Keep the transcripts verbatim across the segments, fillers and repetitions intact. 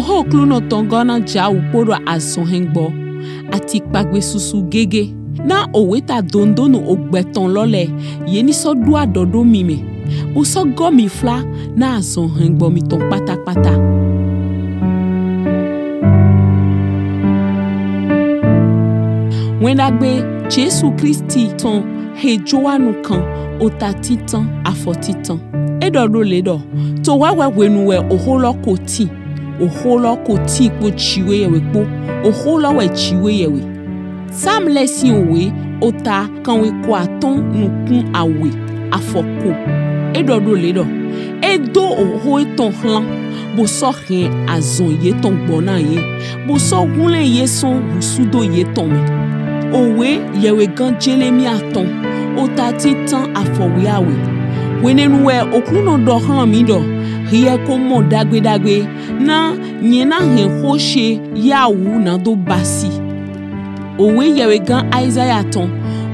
Xo Oklunɔ tɔn gɔ na jawu kpoɖɔ azɔn hɛngbɔ, ati kpagbe susu gege. Na owe ta dondonu ogbɛ tɔn lɔ lɛ, ye ni sɔ ɖo aɖɔ ɖo mi mɛ, bo sɔ gɔ mi fla na azɔn hɛngbɔ mitɔn kpatakpata. Wɛnɖagbe Jesu Klisti tɔn he Johanu kan, ota titan, afɔ titan. E ɖɔ ɖo le ɖɔ: To wɛwɛ hwenu wɛ oxo lɔ ko tin, oxo lɔ ko tin kpo Jiwheyɛwhe kpo, oxo lɔ wɛ Jiwheyɛwhe. Sam lɛ sin owe, ota kanwe ko atɔn nukun awe, afɔ ko. E ɖɔ ɖo le ɖɔ: E do oxo etɔn xlan, bo sɔ hɛn azɔn yetɔn gbɔ na ye, bo sɔ hwlɛn ye sɔn husudo yetɔn mɛ. Owe yɛwhegan Jelemia tɔn, ota titan, afɔ wiawe. Hwenɛnu wɛ Oklunɔ ɖɔ xlan mi ɖɔ: Hiɛ ko mɔ ɖagbeɖagbe, na nyɛ na hɛn xo she yawu na do basi. Owe yɛwhegan Aizaya tɔn,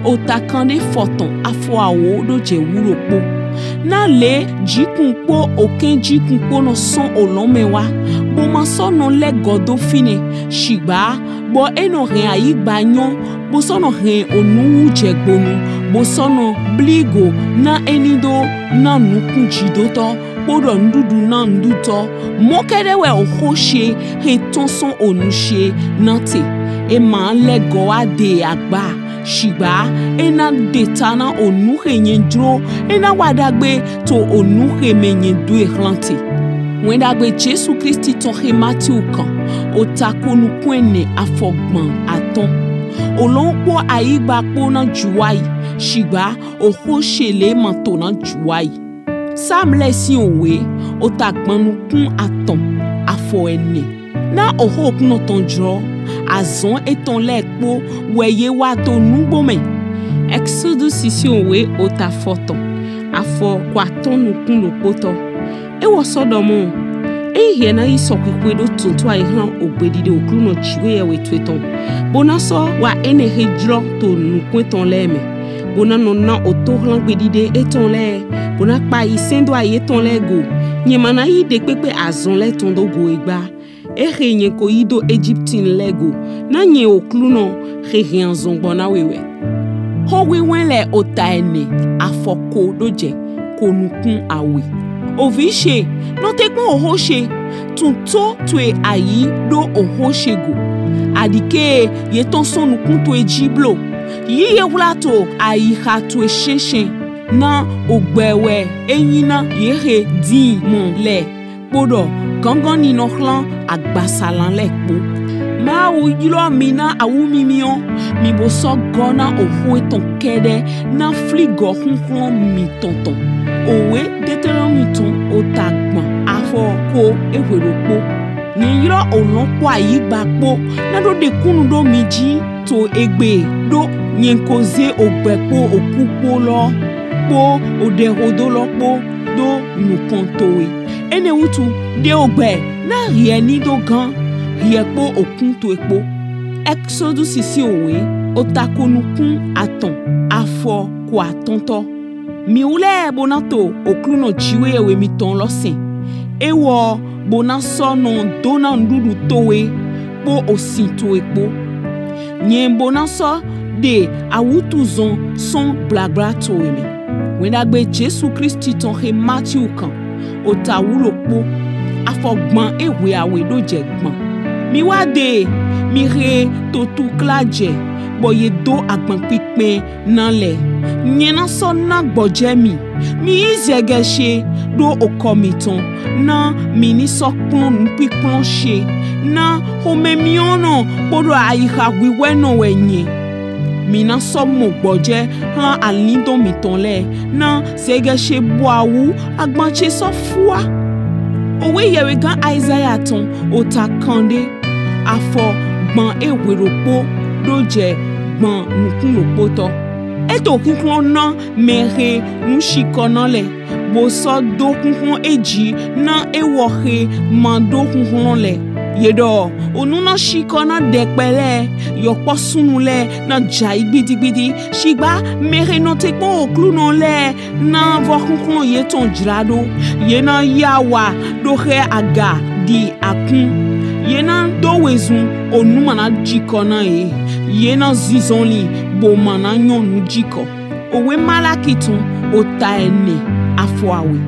ota kanɖe fɔtɔn, afɔ awo ɖo jɛ wuɖokpo. Na le jikun kpo okɛn jikun kpo nɔ sɔn olɔn mɛ wa, bo ma sɔ nɔ lɛ gɔ do finɛ, shigba bɔ e nɔ hɛn ayigba nyɔ, bo sɔ nɔ hɛn onu wu jɛgbonu, bo sɔ nɔ bligo na eni do na nukun jidotɔ kpoɖɔ nuɖuɖu na nuɖutɔ. Mɔ kɛɖɛ wɛ oxo she he tɔn sɔn onu she na te. E ma lɛ gɔ wa de agba, shigba e na ɖe ta na onu he nyɛ jlo, e na wa ɖagbe to onu he mɛ nyɛ do e xlan te. Wɛnɖagbe Jesu Klisti tɔn he Matiu kan, ota ko nukun ɛnɛ, afɔ gban atɔn. Olɔn kpo ayigba kpo na juwayi, shigba oxo she le ma to na juwayi. Sam lɛ sin owe, ota gban nukun atɔn, afɔ ɛnɛ. Na oxo Oklunɔ tɔn jlo, azɔn etɔn lɛ kpo wɛ ye wa to nugbo mɛ. Ɛksodusi sin owe, ota fɔtɔn, afɔ ko atɔn nukun ɖokpotɔ. E wɔ sɔ ɖɔ mɔ: Eyin hiɛ na yi sɔ xwixwe ɖo tuntun ayi xlan ogbeɖiɖe Oklunɔ Jiwheyɛwhe towe tɔn, bo na sɔ wa enɛ he jlo to nukun etɔn lɛ mɛ, bo na nɔ na oto xlan gbeɖiɖe etɔn lɛ, bo na kpa yi sɛndo ayi etɔn lɛ go. Nyɛ ma na yi ɖekpekpe azɔn lɛ tɔn do go e gba. Ehe nyɛ ko yi do Egipti lɛ go, na nyɛ Oklunɔ he hɛn azɔn gbɔ na we wɛ. Xo wiwe lɛ, ota ɛnɛ, afɔ ko ɖo jɛ ko nukun awe. Ovi she, nɔ te kpɔn oxo she, tun to towe ayi ɖo oxo she go. Aɖike yetɔn sɔn nukun towe ji blo. Yi ye hwla to ayixa towe shɛnshɛn. Na ogbɛ wɛ e nyi na ye he din mɔ lɛ, kpoɖɔ gangan ni nɔ xlan agbasalan lɛ kpo. Mawu ylɔ mi na awumimiɔ, mi bo sɔ gɔ na oxo etɔn kɛɖɛ na fligɔ xuxlɔn mitɔn tɔn. Owe Deuteronomi tɔn, ota gban, afɔ ko ehwe ɖokpo. Nyɛ ylɔ olɔn kpo ayigba kpo na ɖo ɖekunnu ɖo mi ji to egbe ɖo nyɛ ko ze ogbɛ kpo oku kpo lɔ kpo oɖɛxodo lɔ kpo ɖo nukɔn towe. Enɛ wutu, ɖe ogbɛ na hiɛ ni do gan, hiɛ kpo okun towe kpo. Ɛksodusi sin owe, ota ko nukun atɔn, afɔ ko atɔntɔ. Miwlɛ bo na to Oklunɔ Jiwheyɛwhe mitɔn lɔ sɛn. Ewɔ bo na sɔ nɔ dona nuɖuɖu towe kpo osin towe kpo. Nyɛ bo na sɔ ɖe awutuzɔn sɔn gblagbla towe mɛ. Wɛnɖagbe Jesu Klisti tɔn he Matiu kan, ota wuɖokpo, afɔ gban ehwe awe ɖo jɛ gban. Mi wa de, mi he to tukla jɛ, bɔ ye do agban kpikpɛn na lɛ. Nyɛ na sɔ na gbɔjɛ mi. Mi yi zɛgɛ she ɖo okɔ mitɔn, na mi ni sɔ kplɔn nukpinkplɔn she. Na xomɛmiɔnnɔ kpoɖo ayixa hwihwɛnɔ wɛ nyɛ. Mi na sɔ mɔ gbɔjɛ xlan alindɔn mitɔn lɛ, na zɛgɛ she bɔ awu agban ce sɔ fua. Owe yɛwhegan Aizaya tɔn, ota kanɖe, afɔ gban ehwe ɖokpo ɖo jɛ gban nukun ɖokpotɔ. E to xuxlɔn na mɛ he nu shikɔ na lɛ, bo sɔ do xuxlɔn e ji na ewɔ he ma ɖo xuxlɔn lɛ. Ye ɖɔ, onu na shikɔ na ɖɛkpɛ lɛ, yɔkpɔ sunnu lɛ na jai gbidigbidi. Shigba mɛ he nɔ te kpɔn Oklunɔ lɛ na vɔ xuxlɔn yetɔn jla ɖo. Ye na yi awa ɖo xɛ aga ɖi akun. Ye na do wezun, onu ma na jikɔ na ye. Ye na zinzɔnlin, bo ma na nyɔnu jikɔ. Owe Malaki tɔn, ota ɛnɛ, afɔ awe.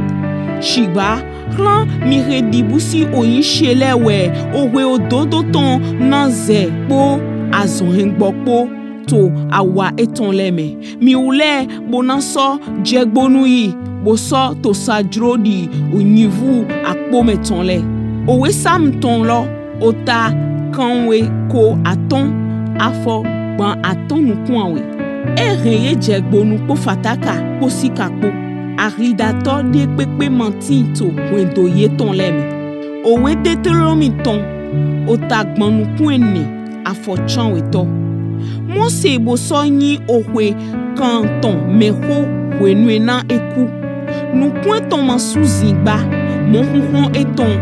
Shigba, hlan mi he dibusi oyin she lɛ wɛ, owe ododo tɔn na zɛ kpo azɔnhɛngbɔ kpo to awa etɔn lɛ mɛ. Mi wlɛ bo na sɔ jɛgbonu yi, bo sɔ to sa jlo di onyinvu akpo mɛ tɔn lɛ. Owe Sam tɔn lɔ, ota kanwe ko atɔn, afɔ gban atɔn nukun awe. E hɛn ye jɛgbonu kpo fataka kpo sika kpo. Ahlidatɔ de kpekpe ma tin to hwɛndo yetɔn lɛ mɛ. Owe Deuteronomi tɔn, ota gban nukun ɛnɛ, afɔ canwetɔ. Mose bo sɔ nyi owe kantɔn mɛho hwenu e na e ku. Nukun etɔn ma su zin gba, mɔ huhlɔn etɔn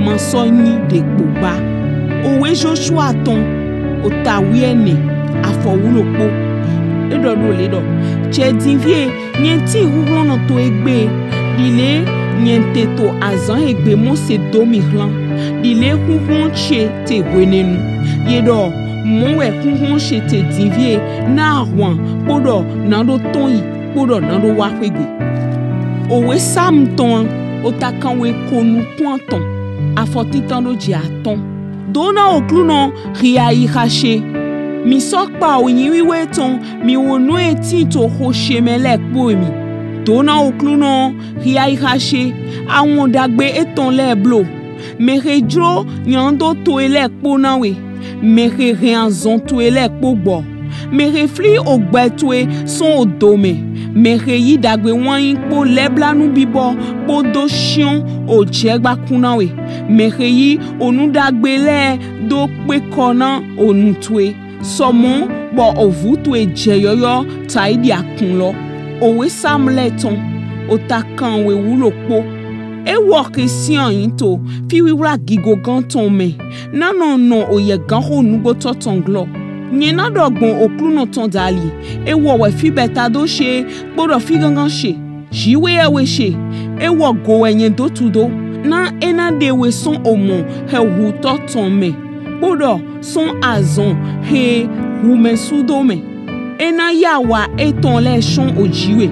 ma sɔ nyi dekpo gba. Owe Joshua tɔn, ota wiɛnɛ, afɔ wulokpo. E dɔ do le dɔ: Jɛ dinvie, nyɛ tin huhlɔnnɔ to egbe, dile nyɛ te to azan egbe Mose do mi hlan, dile huhlɔn ce te hwenɛnu. Ye dɔ mɔ wɛ huhlɔn ce te dinvie, na ahwan kpodɔ na do tɔn yi kpodɔ na do wa hwegbe. Owe Sam tɔn, ota kanwe ko nukun atɔn, afɔ tintan do jɛ atɔn. Dona Oklunɔ, hia ayiha she. Mi sɔ kpa oyin wiwe tɔn, mi wo nu e tin to ho she mɛ lɛ kpo emi. Dona Oklunɔ, hia ayiha she, awɔn dagbe etɔn lɛ blo. Mɛ he jlo ylando towe lɛ kpo na we. Mɛ he hɛn azɔn towe lɛ kpo gbɔ. Mɛ he fli ogbɛ towe sɔn odo mɛ. Mɛ he yi dagbe wanyi kpo lɛblanu bibɔ kpo do shiɔn ojɛgbakun na we. Mɛ he yi onu dagbe lɛ do kpekɔ na onu towe. Sɔmɔ bɔ ovu towe jɛ yɔyɔ taidi akun lɔ. Owe Sam lɛ tɔn, ota kanwe wulokpo. Ewɔ he sinai to fiwiwla gigogan tɔn mɛ, na nɔ nɔ oyɛ ganho nugbotɔ tɔn glɔ. Nyɛ na dɔ gbɔn Oklunɔ tɔn dali, ewɔ wɛ fibɛtado she kpodɔ figangan she. Jiwe yɛ we she, ewɔ go wɛ nyɛ do tudo, na e na de we sɔn omɔ hɛhutɔ tɔn mɛ, kpodɔ sɔn azɔn he hu mɛ sudo mɛ. E na yi awa etɔn lɛ shɔn oji we,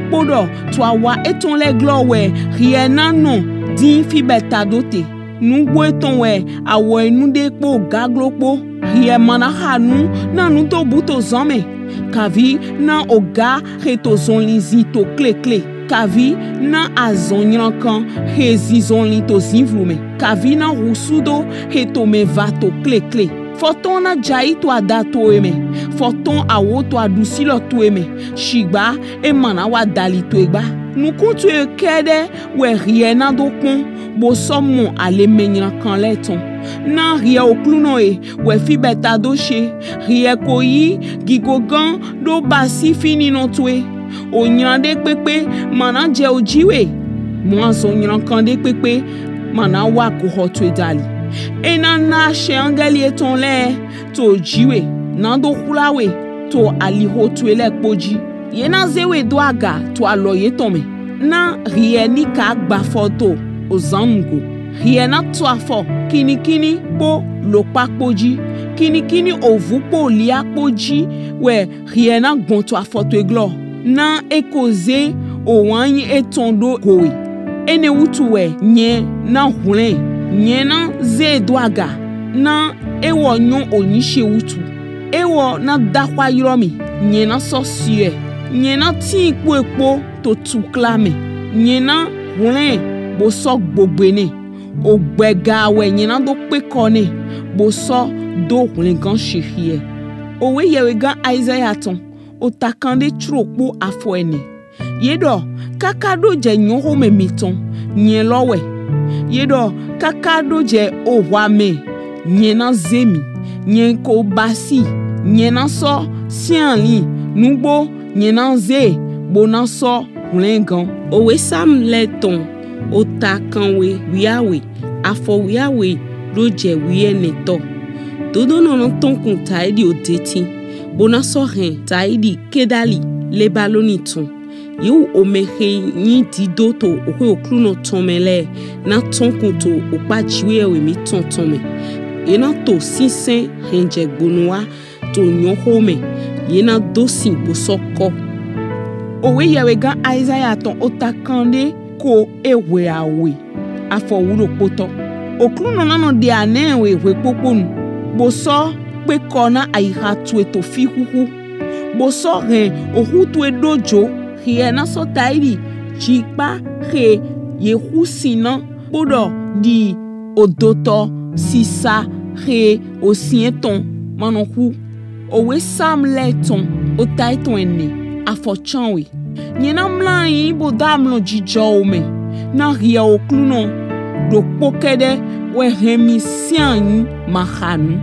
kpodɔ to awa etɔn lɛ glɔ wɛ hiɛ na nɔ din fibɛtado te. Nugbo etɔn wɛ awɔ enu de kpo gaglo kpo. Hiɛ ma na ha nu na nu to bu to zan mɛ, kavi na oga he to zɔnlin zin to klekle, kavi na azɔn nylankan he zinzɔnlin to zinvlu mɛ, kavi na husudo he to mɛ va to klekle. Fɔtɔn na jai to ada towe mɛ, fɔtɔn awo to adusilɔ towe mɛ, shigba e ma na wa dali towe gba. Nukun towe kɛdɛ wɛ hiɛ na do kpɔn, bo sɔ mɔ ale mɛ nylankan lɛ tɔn. Na hiɛ Oklunɔ e wɛ fibɛtado she, hiɛ ko yi gigogan do basi fininɔ towe. Onylan de kpekpe ma na jɛ oji we, mɔ azɔn nylankan de kpekpe ma na wa gohɔ towe dali. E na na shɛ angɛli etɔn lɛ to oji we, na do hwla we to aliho towe lɛ kpo ji. Ye na ze we do aga to alɔ yetɔn mɛ. Na hiɛ ni ka gbafɔ to ozannu go. Hiɛ na to afɔ kinikini kpo lokpa kpo ji. Kinikini ovu kpo olia kpo ji wɛ hiɛ na gbɔn to afɔ towe glɔ. Na e ko ze owanyi etɔn do go we. Enɛ wutu wɛ nyɛ na hwlɛn, nyɛ na ze e do aga, na ewɔ nyɔ oyin she wutu. Ewɔ na dahwa ylɔ mi, nyɛ na sɔ siɔ ɛ. Nyɛ na tin kpo e kpo to tukla mɛ. Nyɛ na hwlɛn bo sɔ gbogbe nɛ. Ogbɛ ga wɛ nyɛ na do kpekɔ nɛ, bo sɔ do hwlɛngan she hiɛ. Owe yɛwegan Aizaya tɔn, ota kande clokpo afɔ ɛnɛ. Ye dɔ kaka do jɛ nyɔhomɛ mitɔn, nyɛ lɔ wɛ. Ye dɔ kaka do jɛ ohwa mɛ, nyɛ na ze mi. Nyɛ ko basi, nyɛ na sɔ sianlin, nugbo nyɛ na ze bo na sɔ hwlɛngan. Owe Sam lɛ tɔn, ota kanwe wiawe, afɔ wiawe do jɛ wiɛnɛtɔ. Dodonɔ na tɔnkun taidi odetin, bo na sɔ hɛn taidi kedali Lebaloni tɔn. Yewu omɛ he nyi dido to oxwe Oklunɔ tɔn mɛ lɛ na tɔnkun to okpa jiwheyɛwhe mitɔn tɔn mɛ. Ye na to sinsɛn hɛnjɛgbonu wa to nyɔxo mɛ, ye na do sin bo sɔ kɔ. Owe yɛwhegán Aizaya tɔn ota kanɖe ko e hwe awe, afɔ wuɖokpotɔ. Oklunɔ na nɔ ɖe anɛ we hwekpokponu, bo sɔ kpekɔ na ayixa towe to fi xuxu, bo sɔ hɛn oxu towe ɖo jo, xiɛ na sɔ taidi jikpa xe ye xu sin na, kpoɖɔ ɖi odotɔ sisa xe osin etɔn ma nɔ xu. Owe Sam lɛ tɔn ota etɔn ɛnɛ, afɔ canwe. Nyɛ na mlɔ anyi bo do amlɔ jijɔho mɛ, na hiɛ Oklunɔ, ɖokpo kɛɖɛ wɛ hɛn mi sinai ma xa nu.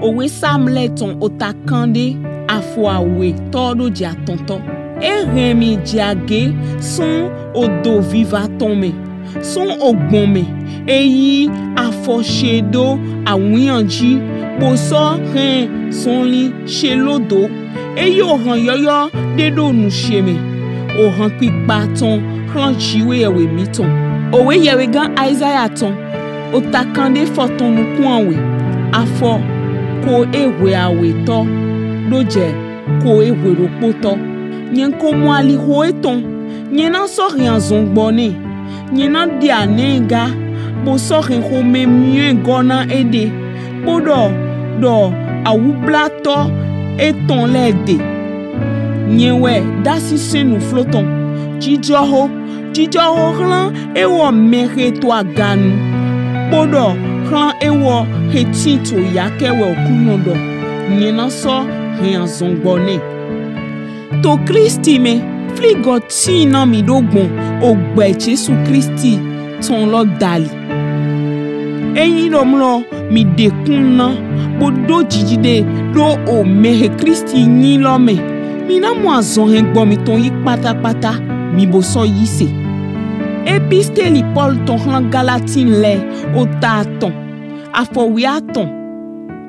Owe Sam lɛ tɔn ota kanɖe, afɔ awetɔ ɖo jɛ atɔntɔ. E hɛn mi jɛ age sɔn odo viva tɔn mɛ, sɔn ogbɔn mɛ, e yi afɔ she ɖo awinyan ji, bo sɔ hɛn zɔnlin she lodo. E yi ohan yɔyɔ ɖe ɖo nu she mɛ, ohan kpikpa tɔn xlan Jiwheyɛwhe mitɔn. Owe yɛwhegán Aizaya tɔn ota kanɖe fɔtɔn nukun awe, afɔ ko e hwe awetɔ ɖo jɛ ko e hwe ɖokpotɔ. Nyɛ ko mɔ alixo etɔn, nyɛ na sɔ hɛn azɔn gbɔ nɛ. Nyɛ na ɖe anɛ ga, bo sɔ hɛn xomɛmiɔn gɔ na eɖe, kpoɖɔ ɖɔ awublatɔ etɔn lɛ ɖe. Nyɛ wɛ ɖo asi sɛn nuflo tɔn. Jijɔho, jijɔho xlan ewɔ mɛ xe to aga nu, kpoɖɔ xlan ewɔ xe tin to yakɛ wɛ Oklunɔ ɖɔ. Nyɛ na sɔ hɛn azɔn gbɔ nɛ. To Klisti mɛ, fligɔ tin na mi ɖo gbɔn ogbɛ Jesu Klisti tɔn lɔ dali. Enyi ɖɔ mlɔ mi ɖekun na, bo ɖo jijiɖe ɖo omɛ xe Klisti nyi lɔ mɛ, mi na mɔ azɔn hɛngbɔ mitɔn yi kpatakpata, mi bo sɔ yi se. Episteli Pɔlu tɔn xlan Galatin lɛ, ota atɔn, afɔ wiatɔn.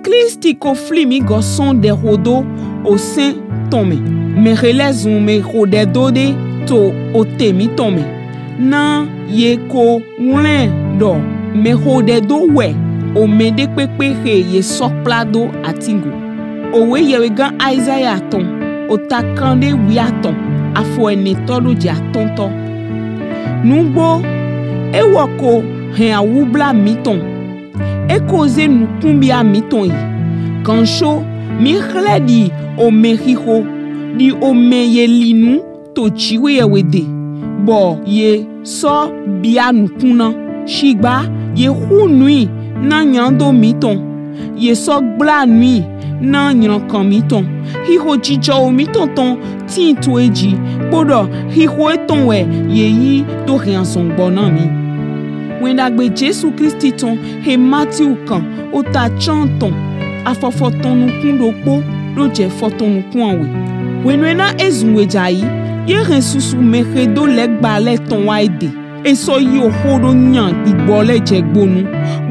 Klisti ko fli mi gɔ sɔn ɖɛ xodo osɛn tɔn mɛ, mɛ xe lɛzun mɛ xo ɖɛ do ɖe to ote mitɔn mɛ, na ye ko wlɛn ɖɔ mɛ xo ɖɛ do wɛ omɛ ɖekpekpe xe ye sɔ kpla do atin go. Owe yɛwhegán Aizaya tɔn, ota kanɖe wiatɔn, afɔ ɛnɛtɔ ɖo jɛ atɔntɔ. Nugbo, ewɔ ko hɛn awubla mitɔn, e ko ze nukunbia mitɔn yi. Ganso, mi xlɛ ɖi omɛ xixo, ɖi omɛ ye li nu to Jiwheyɛwhe ɖe, bɔ ye sɔ bia nukun na. Shigba ye xu nui na ylando mitɔn, ye sɔ gbla nui na ylankan mitɔn. Xixo jijɔho mitɔn tɔn tin to e ji, kpoɖɔ xixo etɔn wɛ ye yi do hɛn azɔn gbɔ na mi. Wɛnɖagbe Jesu Klisti tɔn xe Matiu kan, ota canatɔn, afɔ fɔtɔn nukun ɖokpo ɖo jɛ fɔtɔn nukun awe. Hwenu e na e zun wejayi, ye hɛn susu mɛ xe do lɛgba lɛ tɔn wa e ɖe. E sɔ yi oxo ɖo nya gbigbɔ lɛ jɛgbonu,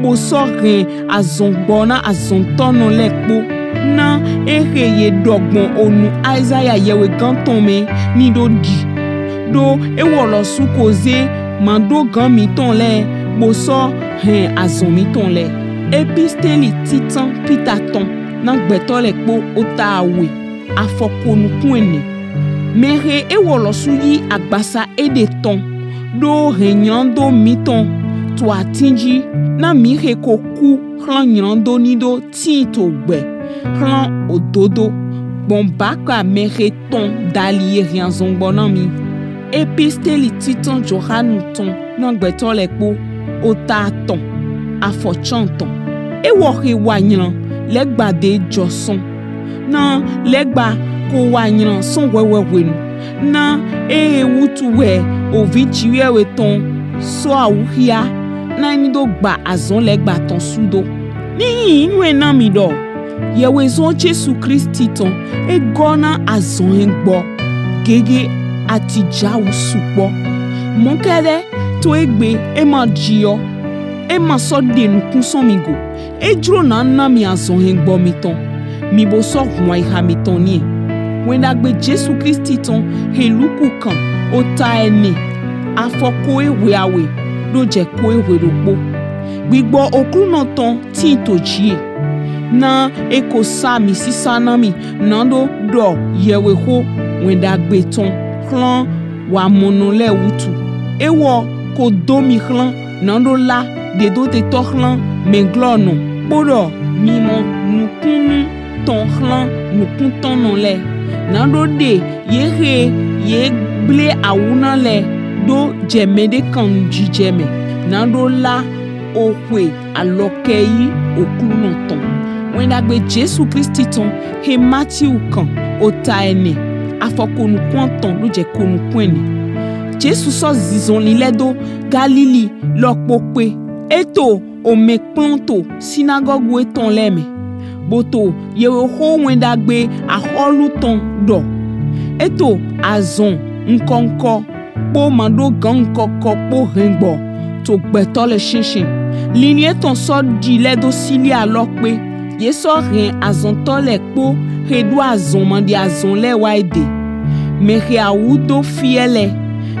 bo sɔ hɛn azɔn gbɔ na azɔntɔnɔ lɛ kpo, na e xe ye ɖɔ gbɔn onu Aizaya yɛwhegán tɔn mɛ ni ɖo ɖi. Ɖo ewɔ lɔsu ko ze maɖogan mitɔn lɛ, bo sɔ hɛn azɔn mitɔn lɛ. Episteli titan Pita tɔn na gbɛtɔ lɛ kpo, ota awe, afɔ ko nukun ɛnɛ. Mɛ xe ewɔ lɔsu yi agbasa eɖe tɔn ɖo hɛn ylando mitɔn to atin ji, na mi xe ko ku xlan ylando ni ɖo tin to gbɛ xlan ododo gbɔn bakpa mɛ xe tɔn dali ye hɛn azɔn gbɔ na mi. Episteli titan Johanu tɔn na gbɛtɔ lɛ kpo, ota atɔn, afɔ canatɔn. Ewɔ xe wa ylan lɛgba ɖe jɔ sɔn, na lɛgba ko wa ylan sɔn hwɛhwɛ hwenu, na ehe wutu wɛ Ovi Jiwheyɛwhe tɔn sɔ awuxia, na e ni do gba azɔn lɛgba tɔn sudo. Ni yin nue na mi ɖɔ yɛwhezɔn Jesu Klisti tɔn e gɔ na azɔn hɛngbɔ gege ati jawu sukpɔ. Mɔkɛɖɛ to egbe e ma ji ɔ, e ma sɔ ɖe nukun sɔn mi go. E jlo na na mi azɔn hɛngbɔ mitɔn, mi bo sɔ hun ayixa mitɔn ni ɛ. Wɛnɖagbe Jesu Klisti tɔn xe Luku kan, ota ɛnɛ, afɔ ko e hwe awe ɖo jɛ ko e hwe ɖokpo. Gbigbɔ Oklunɔ tɔn tin to ji e. Na e ko sa mi sisa na mi, nado ɖɔ yɛwexo wɛnɖagbe tɔn xlan wamɔnɔ lɛ wutu. Ewɔ ko do mi xlan, nado la ɖedotetɔ xlan mɛglɔnɔ, kpoɖɔ mi mɔ nukunnu tɔn xlan nukuntɔnnɔ lɛ, nado ɖe ye he ye gble awu na lɛ do jɛ mɛɖekannu jijɛ mɛ, nado la oxwe alɔkɛyi Oklunɔ tɔn. Wɛnɖagbe Jesu Klisti tɔn he Matiu kan, ota ɛnɛ, afɔ konukun atɔn ɖo jɛ konukun ɛnɛ. Jesu sɔ zinzɔnlin lɛ do Galili lɔ kpo kpe. E to omɛ kplɔn to sinagɔgu etɔn lɛ mɛ, bo to yɛwexo wɛnɖagbe axɔlu tɔn ɖɔ. E to azɔn nkɔnkɔ kpo maɖogan nkɔkɔ kpo hɛngbɔ to gbɛtɔ lɛ shɛnshɛn. Linlin etɔn sɔ ɖi lɛ do Silia lɔ kpe. Ye sɔ hɛn azɔntɔ lɛ kpo he ɖo azɔn maɖi azɔn lɛ wa e ɖe. Mɛ he awu do fiɛ lɛ,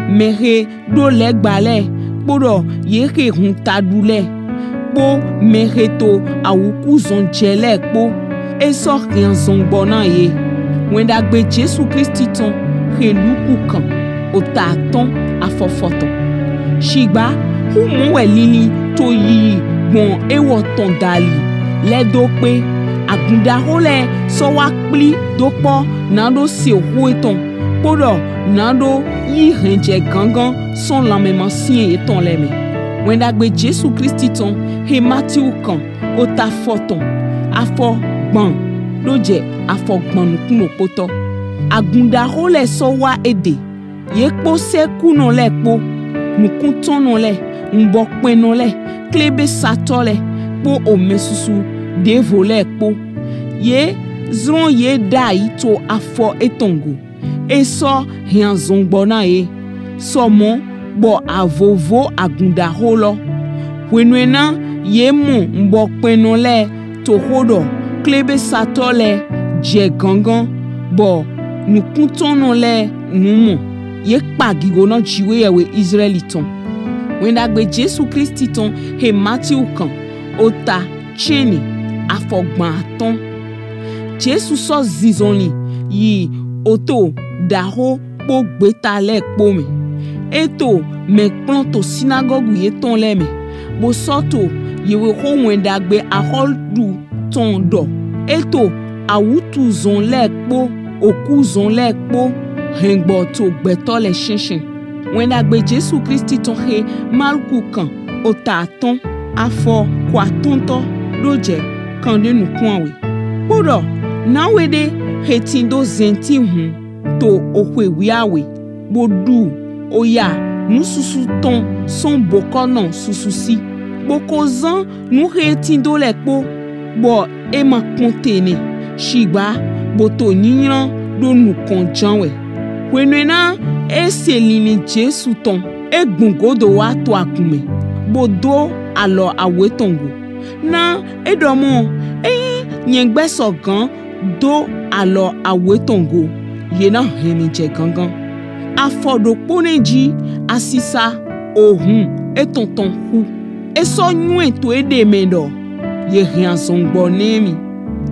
mɛ he ɖo lɛgba lɛ, kpoɖɔ ye he hun taɖu lɛ, kpo mɛ he to awukuzɔn jɛ lɛ kpo. E sɔ hɛn azɔn gbɔ na ye. Wɛnɖagbe Jesu Klisti tɔn he Luku kan, ota atɔn, afɔ fɔtɔn. Shigba, humɔ wɛ linlin to yiyi gbɔn ewɔ tɔn dali lɛ do kpe. Agunɖaxo lɛ sɔ wa kpli do kpɔ nado se oxo etɔn, kpoɖɔ nado yi hɛn jɛ gangan sɔn lanmɛmasin yetɔn lɛ mɛ. Wɛnɖagbe Jesu Klisti tɔn he Matiu kan, ota fɔtɔn, afɔ gban ɖo jɛ afɔ gban nukun ɖokpotɔ. Agunɖaxo lɛ sɔ wa e ɖe. Ye kpo sɛkunɔ lɛ kpo, nukuntɔnnɔ lɛ, nubɔkpɛnnɔ lɛ, klebesatɔ lɛ kpo omɛ susu ɖevo lɛ kpo. Ye zlɔn ye ɖai to afɔ etɔn go. E sɔ hɛn azɔn gbɔ na ye, sɔmɔ bɔ avovo agunɖaxo lɔ. Hwenuena ye mɔ nubɔkpɛnnɔ lɛ to xo ɖɔ klebesatɔ lɛ jɛ gangan, bɔ nukuntɔnnɔ lɛ nu mɔ. Ye kpa gigo na Jiwheyɛwhe Izlaɛli tɔn. Wɛnɖagbe Jesu Klisti tɔn he Matiu kan, ota cɛnɛ, afɔ gban atɔn. Jesu sɔ zinzɔnlin yi oto ɖaxo kpo gbeta lɛ kpo mɛ. E to mɛ kplɔn to sinagɔgu yetɔn lɛ mɛ, bo sɔ to yɛwexo wɛnɖagbe axɔlu tɔn ɖɔ. E to awutuzɔn lɛ kpo okuzɔn lɛ kpo hɛngbɔ to gbɛtɔ lɛ shɛnshɛn. Wɛnɖagbe Jesu Klisti tɔn he Maluku kan, ota atɔn, afɔ ko atɔntɔ ɖo jɛ kanɖe nukun awe. Kpoɖɔ nawe ɖe he tindo zɛntin hun to oxwe wiawe, bo ɖu oya nususu tɔn sɔn bokɔnɔ susu si, bo ko zan nu he tindo lɛ kpo, bɔ e ma kpɔn te nɛ, shigba bo to nyinylɔn ɖo nukɔn jan wɛ. Hwenuena e se linlin Jesu tɔn, e gbɔn godo wa to agun mɛ, bo do alɔ awu etɔn go. Na e ɖɔ mɔ, eyin nyɛ gbɛ sɔgan do alɔ awu etɔn go, ye na hɛn mi jɛ gangan. Afɔ ɖokpo nɛ ji asisa ohun etɔn tɔn xu. E sɔ nywɛ to eɖe mɛ ɖɔ ye hɛn azɔn gbɔ nɛ mi.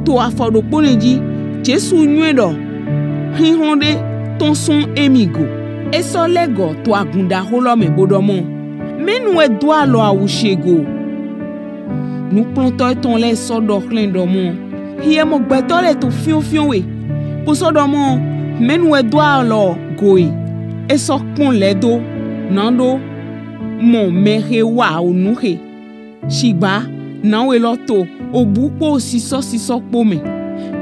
To afɔ ɖokpo nɛ ji Jesu nywɛ ɖɔ hinhlɔn ɖe tɔn sɔn emi go. E sɔ lɛgɔ to agunɖaxo lɔ mɛ bo ɖɔ mɔ, mɛnu wɛ do alɔ awu she go? Nukplɔntɔ etɔn lɛ sɔ ɖɔ xlɛn ɖɔ mɔ, hiɛ mɔ gbɛtɔ lɛ to fiɔnfiɔn we, bo sɔ ɖɔ mɔ, mɛnu wɛ do alɔ go e? E sɔ kpɔn lɛ do nado mɔ mɛ he wa onu he. Shigba nawe lɔ to obu kpo osisɔsisɔ kpo mɛ,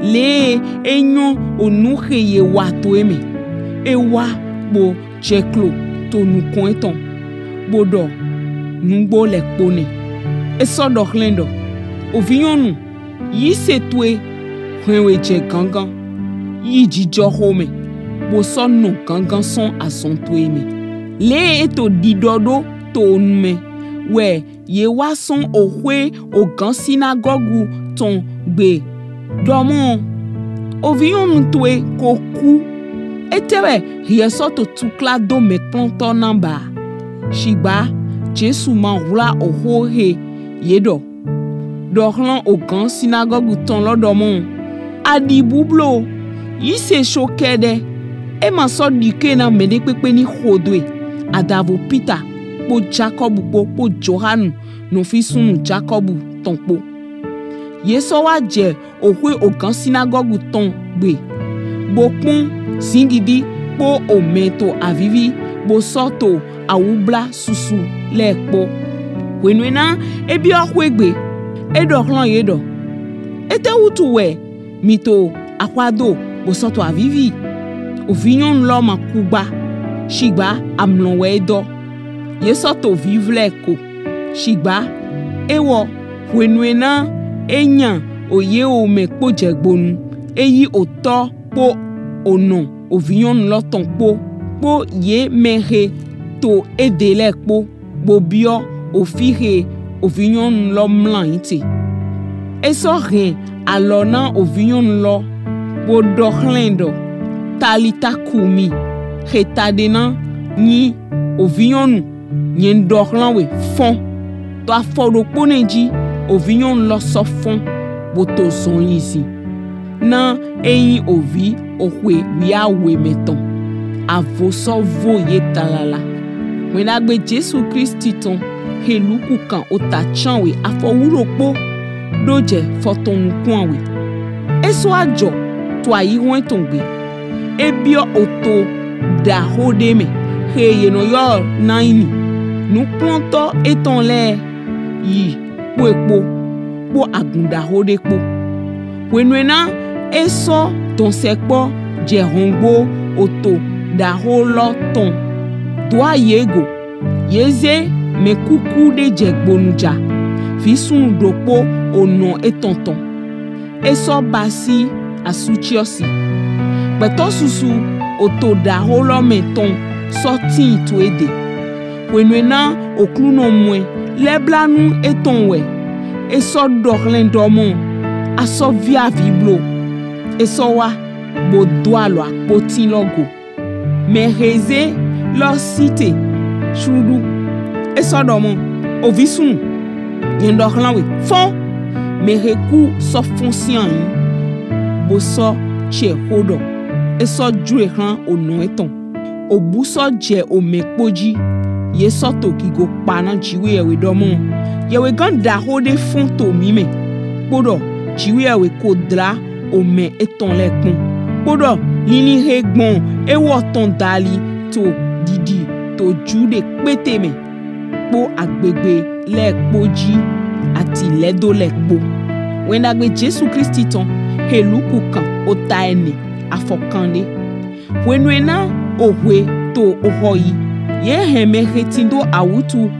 le e e nyɔ onu he ye wa to e mɛ. E wa bo jɛklo to nukɔn etɔn, bo ɖɔ nugbo lɛ kpo nɛ. E sɔ ɖɔ xlɛn ɖɔ, ovi nyɔnu, yise towe hwɛn we jɛ gangan, yi jijɔxo mɛ, bo sɔ nɔ gangan sɔn azɔn towe mɛ. Le e to ɖiɖɔ ɖo to onu mɛ wɛ ye wa sɔn oxwe ogan sinagɔgu tɔn gbe ɖɔ mɔ, ovi nyɔnu towe ko ku. Etɛ wɛ hiɛ sɔ to tukla do mɛkplɔntɔ na ba? Shigba Jesu ma hwla oxo he Ye ɖɔ, ɖɔ xlan ogan sinagɔgu tɔn lɔ ɖɔ mɔ, aɖi bublo, yi se so kɛɖɛ, e ma sɔ ɖi ke na mɛɖekpekpe ni xodoe, adavo Pita kpo Jakɔbu kpo kpo Johanu nɔvisunnu Jakɔbu tɔn kpo. Ye sɔ wa jɛ oxwe ogan sinagɔgu tɔn gbe, bo kpɔn zingidi kpo omɛ to avivi, bo sɔ to awubla susu lɛ kpo. Hwenuena e biɔ xwegbe, e ɖɔ xlan ye ɖɔ, etɛwutu wɛ mi to axwa do bo sɔ to avivi? Ovi nyɔnu lɔ ma ku gba, shigba amlɔ wɛ e dɔ. Ye sɔ to vivlɛ ko, shigba ewɔ hwenuena e nya oye omɛ kpo jɛgbonu, e yi otɔ kpo onɔ ovi nyɔnu lɔ tɔn kpo, kpo ye mɛ he to ede lɛ kpo, bo biɔ ofi he ovi nyɔnu lɔ mlɔ anyi te. E sɔ hɛn alɔ na ovi nyɔnu lɔ, bo ɖɔ xlan ɛ ɖɔ, Talita kumi, he taɖe na nyi, ovi nyɔnu, nyɛ ɖɔ xlan we, fɔn. To afɔ ɖokpo nɛ ji, ovi nyɔnu lɔ sɔ fɔn, bo to zɔnlin zin. Na e nyi ovi oxwe wiawe mɛ tɔn. Avo sɔ vo ye talala. Wɛnɖagbe Jesu Kristi tɔn he Luku kan ota cianwe afɔ wuɖokpo ɖo jɛ fɔtɔn nukun awe. E sɔ ajɔ to ayihɔn etɔn gbe. E biɔ oto ɖaxo ɖe mɛ, he ye nɔ ylɔ Naini. Nukplɔntɔ etɔn lɛ yi kpo e kpo, kpo agun ɖaxo ɖe kpo. Hwenuena e sɔ dɔnsɛkpɔ jɛ hɔngbo oto ɖaxo lɔ tɔn do ayi e go, ye ze mɛ kuku ɖe jɛgbonu ja, visunnu ɖokpo onɔ etɔn tɔn. E sɔ basi asuciɔsi. Gbɛtɔ susu oto ɖaxo lɔ mɛ tɔn sɔ tin to ede. Hwenuena Oklunɔ mɔ ɛ, lɛblanu etɔn wɛ. E sɔ ɖɔ xlan ɛ ɖɔ mɔ, a sɔ vi avi blo. E sɔ wa, bo do alɔ akpotin lɔ go. Mɛ he ze lɔ si te sluɖu. E sɔ ɖɔ mɔ, ovi sunnu, nyɛ ɖɔ xlan we, fɔn. Mɛ he ku sɔ fɔn sin ayi, bo sɔ cɛ xo ɖɔ. E sɔ jlo e xlan onɔ etɔn. Obu sɔ jɛ omɛ kpo ji. Ye sɔ to gigo kpa na Jiwheyɛwhe ɖɔ mɔ, yɛwhegan ɖaxo ɖe fɔn to mi mɛ, kpoɖɔ Jiwheyɛwhe ko dla omɛ etɔn lɛ kpɔn, kpoɖɔ linlin he gbɔn ewɔ tɔn dali to ɖiɖi to Jude kpete mɛ kpo agbegbe lɛ kpo ji ati lɛdo lɛ kpo. Wɛnɖagbe Jesu Kristi tɔn he Luku kan ota ɛnɛ afɔ kanɖe. Hwenuena ohwe to ohɔ yi, ye hɛn mɛ he tindo awutu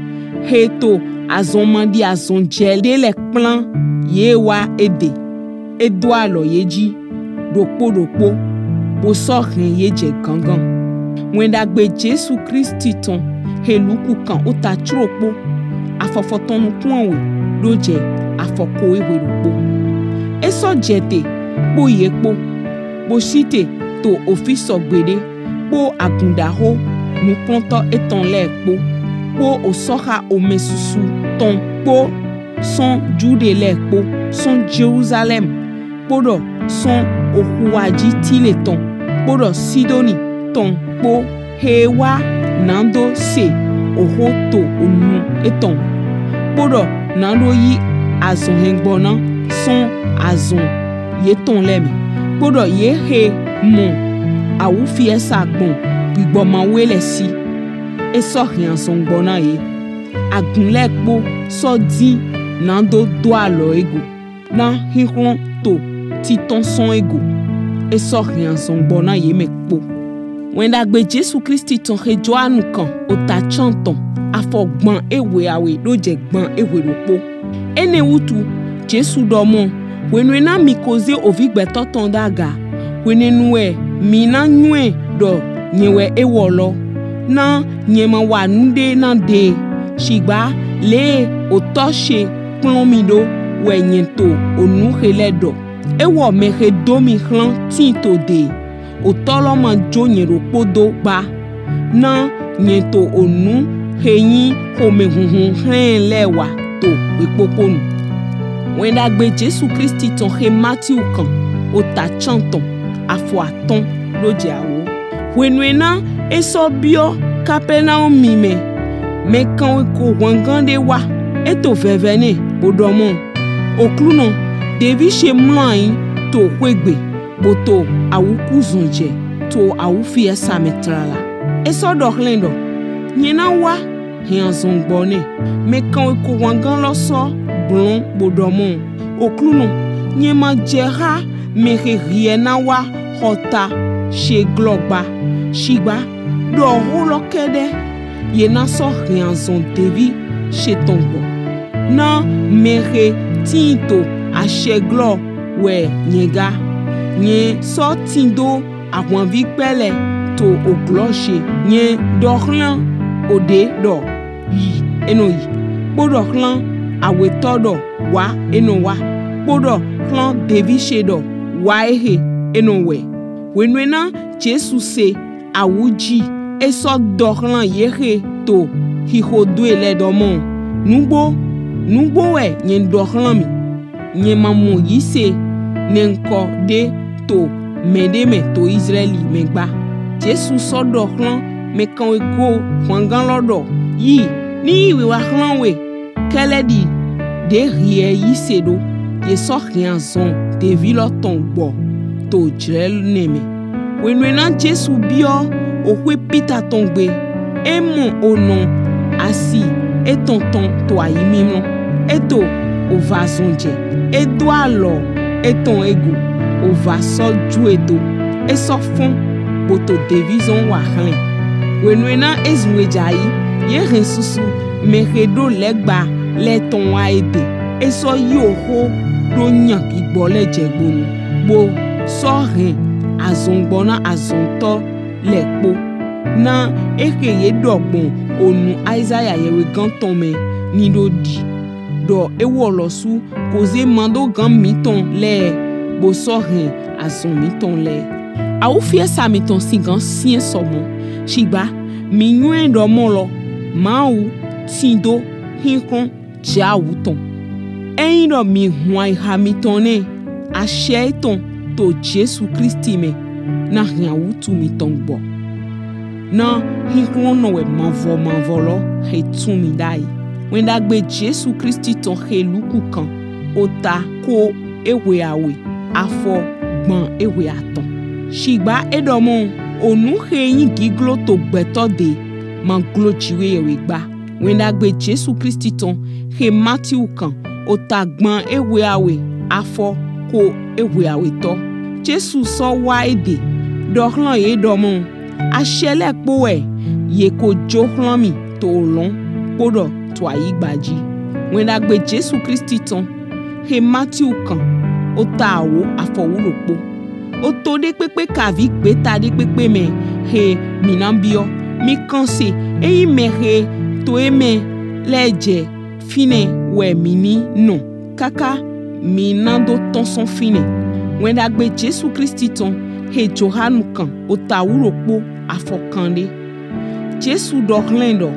he to azɔn maɖi azɔn jɛ ɖe lɛ kplan ye wa ede. E do alɔ ye ji ɖokpo ɖokpo, bo sɔ hɛn ye jɛ gangan. Wɛnɖagbe Jesu Kristi tɔn he Luku kan ota ciɖokpo afɔ fɔtɔn nukun awe ɖo jɛ afɔ ko e hwe ɖokpo. E sɔ jɛ te kpo ye kpo, bo si te to ofi sɔgbe ɖe kpo agun ɖaxo nukplɔntɔ etɔn lɛ kpo, kpo osɔxa omɛ susu tɔn kpo, sɔn Jude lɛ kpo, sɔn Jelusalɛm, kpoɖɔ sɔn oxu wa ji Tile tɔn, kpoɖɔ Sidoni tɔn kpo, he wa nado se oxo to onu etɔn, kpoɖɔ nado yi azɔn hɛngbɔ na sɔn azɔn yetɔn lɛ mɛ, kpoɖɔ ye he mɔ awufiɛsa gbɔn gbigbɔ Mawu lɛ si. E sɔ hɛn azɔn gbɔ na ye. Agun lɛ kpo sɔ din nado do alɔ e go, na xixlɔn to titɔn sɔn e go. E sɔ hɛn azɔn gbɔ na ye mɛ kpo. Wɛnɖagbe Jesu Kristi tɔn he Johanu kan ota ciantɔn afɔ gban e hwe awe ɖo jɛ gban e hwe ɖokpo. Enɛ wutu Jesu ɖɔ mɔ, hwenuena mi ko ze ovi gbɛtɔ tɔn ɖo aga, hwenɛnu wɛ mi na nywɛ ɖɔ nyɛ wɛ ewɔ lɔ. Na nyɛ ma wa nuɖe na ɖe, shigba le otɔ she kplɔn mi ɖo wɛ nyɛ to onu he lɛ ɖɔ. Ewɔ mɛ he do mi xlan tin to de, otɔ lɔ ma jo nyɛ ɖokpo do gba. Na nyɛ to onu he nyi xomɛhunhun hlɛn lɛ wa to wekpokponu. Wɛn Ɖagbe Jesu Klisti tɔn xe Matiu kan, ota cantɔn, afɔ atɔn ɖo jɛ awo. Hwenu e na e sɔ biɔ Kapɛnaumi mɛ, mɛ kanweko hwangan ɖe wa, e to vɛvɛ nɛ, bo ɖɔ mɔ, Oklunɔ, devi ce mlɔ anyi to xwegbe, bo to awukuzɔn jɛ to awufiɛsa mɛ tlala. E sɔ ɖɔ xlɛn ɖɔ, Nyɛ na wa hɛn azɔn gbɔ nɛ. Mɛ kanweko hwangan lɔ sɔ gblɔn bo ɖɔ mɔ, Oklunɔ, nyɛ ma jɛ xa mɛ xe hiɛ na wa xɔta ce glɔ gba. Shigba ɖɔ xo lɔ kɛɖɛ, ye na sɔ hɛn azɔn devi ce tɔn gbɔ. Na mɛ xe tin to acɛ glɔ wɛ nyɛ ga. Nyɛ sɔ tindo ahwanvi kpɛ lɛ to oglɔ ce. Nyɛ ɖɔ xlan oɖe ɖɔ, Yi, e nɔ yi, kpoɖɔ xlan awetɔ ɖɔ, Wa, e nɔ wa, kpoɖɔ xlan devi ce ɖɔ, Wa exe, e nɔ wɛ. Hwenu e na Jesu se awu ji, e sɔ ɖɔ xlan ye xe to xixodo e lɛ ɖɔ mɔ, Nugbo, nugbo wɛ nyɛ ɖɔ xlan mi, nyɛ ma mɔ yise nɛnkɔ ɖe to mɛɖe mɛ to Izlaɛli mɛ gba. Jesu sɔ ɖɔ xlan mɛ kanweko hwangan lɔ ɖɔ, Yi, ni yi wiwa xlan we, kɛlɛ ɖi ɖe hiɛ yise ɖo. Ye sɔ hɛn azɔn devi lɔ tɔn gbɔ to jlɛ nɛ mɛ. Hwenu e na Jesu biɔ oxwe Pita tɔn gbe, e mɔ onɔ asi etɔn tɔn to ayi mimlɔ. E to ova zɔn jɛ, e do alɔ etɔn ego, ova sɔ ju e do, e sɔ fɔn, bo to devizɔn wa xlɛn. Hwenu e na e zun e jai, ye hɛn susu mɛ xe ɖo lɛgba lɛ tɔn wa e de. E sɔ yi oxo ɖo nya gbigbɔ lɛ jɛgbonu, bo sɔ hɛn azɔn gbɔ na azɔntɔ lɛ kpo. Na e xe ye ɖɔ gbɔn onu Aizaya yɛwegan tɔn mɛ ni ɖo ɖi ɖɔ, Ewɔ lɔsu ko ze madogan mitɔn lɛ, bo sɔ hɛn azɔn mitɔn lɛ. Awufiɛsa mitɔn sigan siɛn sɔmɔ, shigba mi nywɛ ɖɔ mɔ lɔ, Mawu tindo xinxɔn jɛ awu tɔn. Eyin ɖɔ mi hun ayixa mitɔn nɛ, acɛ etɔn to Jesu Klisti mɛ na hɛn awutu mitɔn gbɔ. Na xinxlɔnnɔ wɛ mavɔ mavɔ lɔ xe tun mi ɖai. Wɛn Ɖagbe Jesu Klisti tɔn xe Luku kan, ota ko e hwe awe, afɔ gban e hwe atɔn. Shigba e ɖɔ mɔ, Onu xe yin giglo to gbɛtɔ de ma glo Jiwheyɛwhe gba. Wɛn Ɖagbe Jesu Klisti tɔn xe Matiu kan, ota gban e hwe awe, afɔ ko e hwe awetɔ. Jesu sɔ wa e de ɖɔ xlan ye ɖɔ mɔ, Acɛ lɛ kpo wɛ ye ko jo xlan mi to olɔn kpoɖɔ to ayigba ji. Wɛn Ɖagbe Jesu Klisti tɔn xe Matiu kan, ota awo, afɔ wuɖokpo. Oto ɖekpekpe kavi gbeta ɖekpekpe mɛ xe mi na biɔ, mi kan se, eyin mɛ xe to e mɛ lɛ jɛ finɛ wɛ mi ni nɔ, kaka mi na do tɔn sɔn finɛ. Wɛn Ɖagbe Jesu Klisti tɔn xe Johanu kan, ota wuɖokpo, afɔ kanɖe. Jesu ɖɔ xlan ɛ ɖɔ,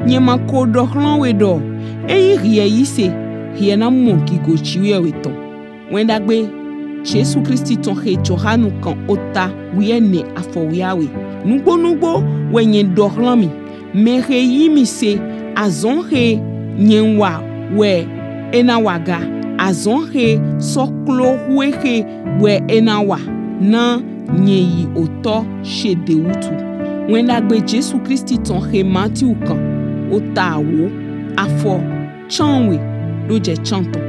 Nyɛ ma ko ɖɔ xlan we ɖɔ, eyin hiɛ yise, hiɛ na mɔ gigo Jiwheyɛwhe tɔn. Wɛn Ɖagbe Jesu Klisti tɔn xe Johanu kan, ota wiɛnɛ, afɔ wiawe. Nugbo nugbo wɛ nyɛ ɖɔ xlan mi, mɛ xe yi mi se, azɔn xe nyɛ wa wɛ e na wa ga, azɔn xe sɔ klo xwe xe wɛ e na wa, na nyɛ yi Otɔ ce de wutu. Wɛn Ɖagbe Jesu Klisti tɔn xe Matiu kan, ota awo, afɔ canwe ɖo jɛ cantɔn.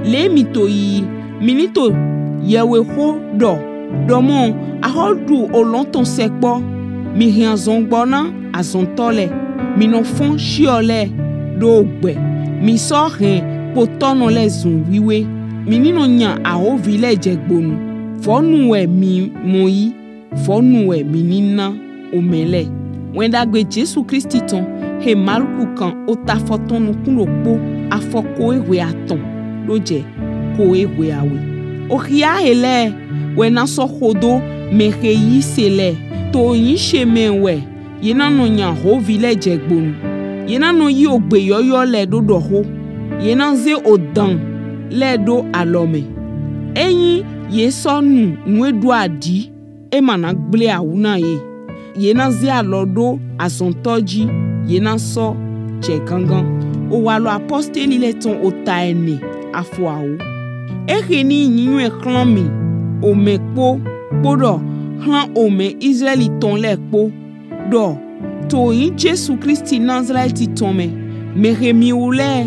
Le mi to yiyi, mi ni to yɛwexo ɖɔ ɖɔ mɔ, Axɔɖu olɔn tɔn sɛkpɔ. Mi hɛn azɔn gbɔ na azɔntɔ lɛ, mi nɔ fɔn ciɔ lɛ ɖo ogbɛ, mi sɔ hɛn kpotɔnɔ lɛ zun wiwe. Mi ni nɔ nya ahovi lɛ jɛgbonu. Vɔnu wɛ mi mɔ yi, vɔnu wɛ mi ni na omɛ lɛ. Wɛn Ɖagbe Jesu Klisti tɔn xe Maluku kan, ota fɔtɔn nukun ɖokpo, afɔ ko e hwe atɔn ɖo jɛ ko e hwe awe. Oxia xe lɛ wɛ na sɔ xodo mɛ xe yi se lɛ. To oyin ce mɛ wɛ ye na nɔ nya ahovi lɛ jɛgbonu. Ye na nɔ yi ogbe yɔyɔ lɛ ɖo ɖɔ xo. Ye na ze odan lɛ ɖo alɔ mɛ. Enyi ye sɔ nu nu e ɖo aɖi, e ma na gble awu na ye. Ye na ze alɔ ɖo azɔntɔ ji, ye na sɔ jɛ gangan. Owalɔ apɔsteli lɛ tɔn ota ɛnɛ afɔ awo. Exe ni nyinyɔɛ xlan mi omɛ kpo kpoɖɔ xlan omɛ Izlaɛli tɔn lɛ kpo ɖɔ to yin Jesu Klisti Nazalɛti tɔn mɛ, mɛxe mi wu lɛ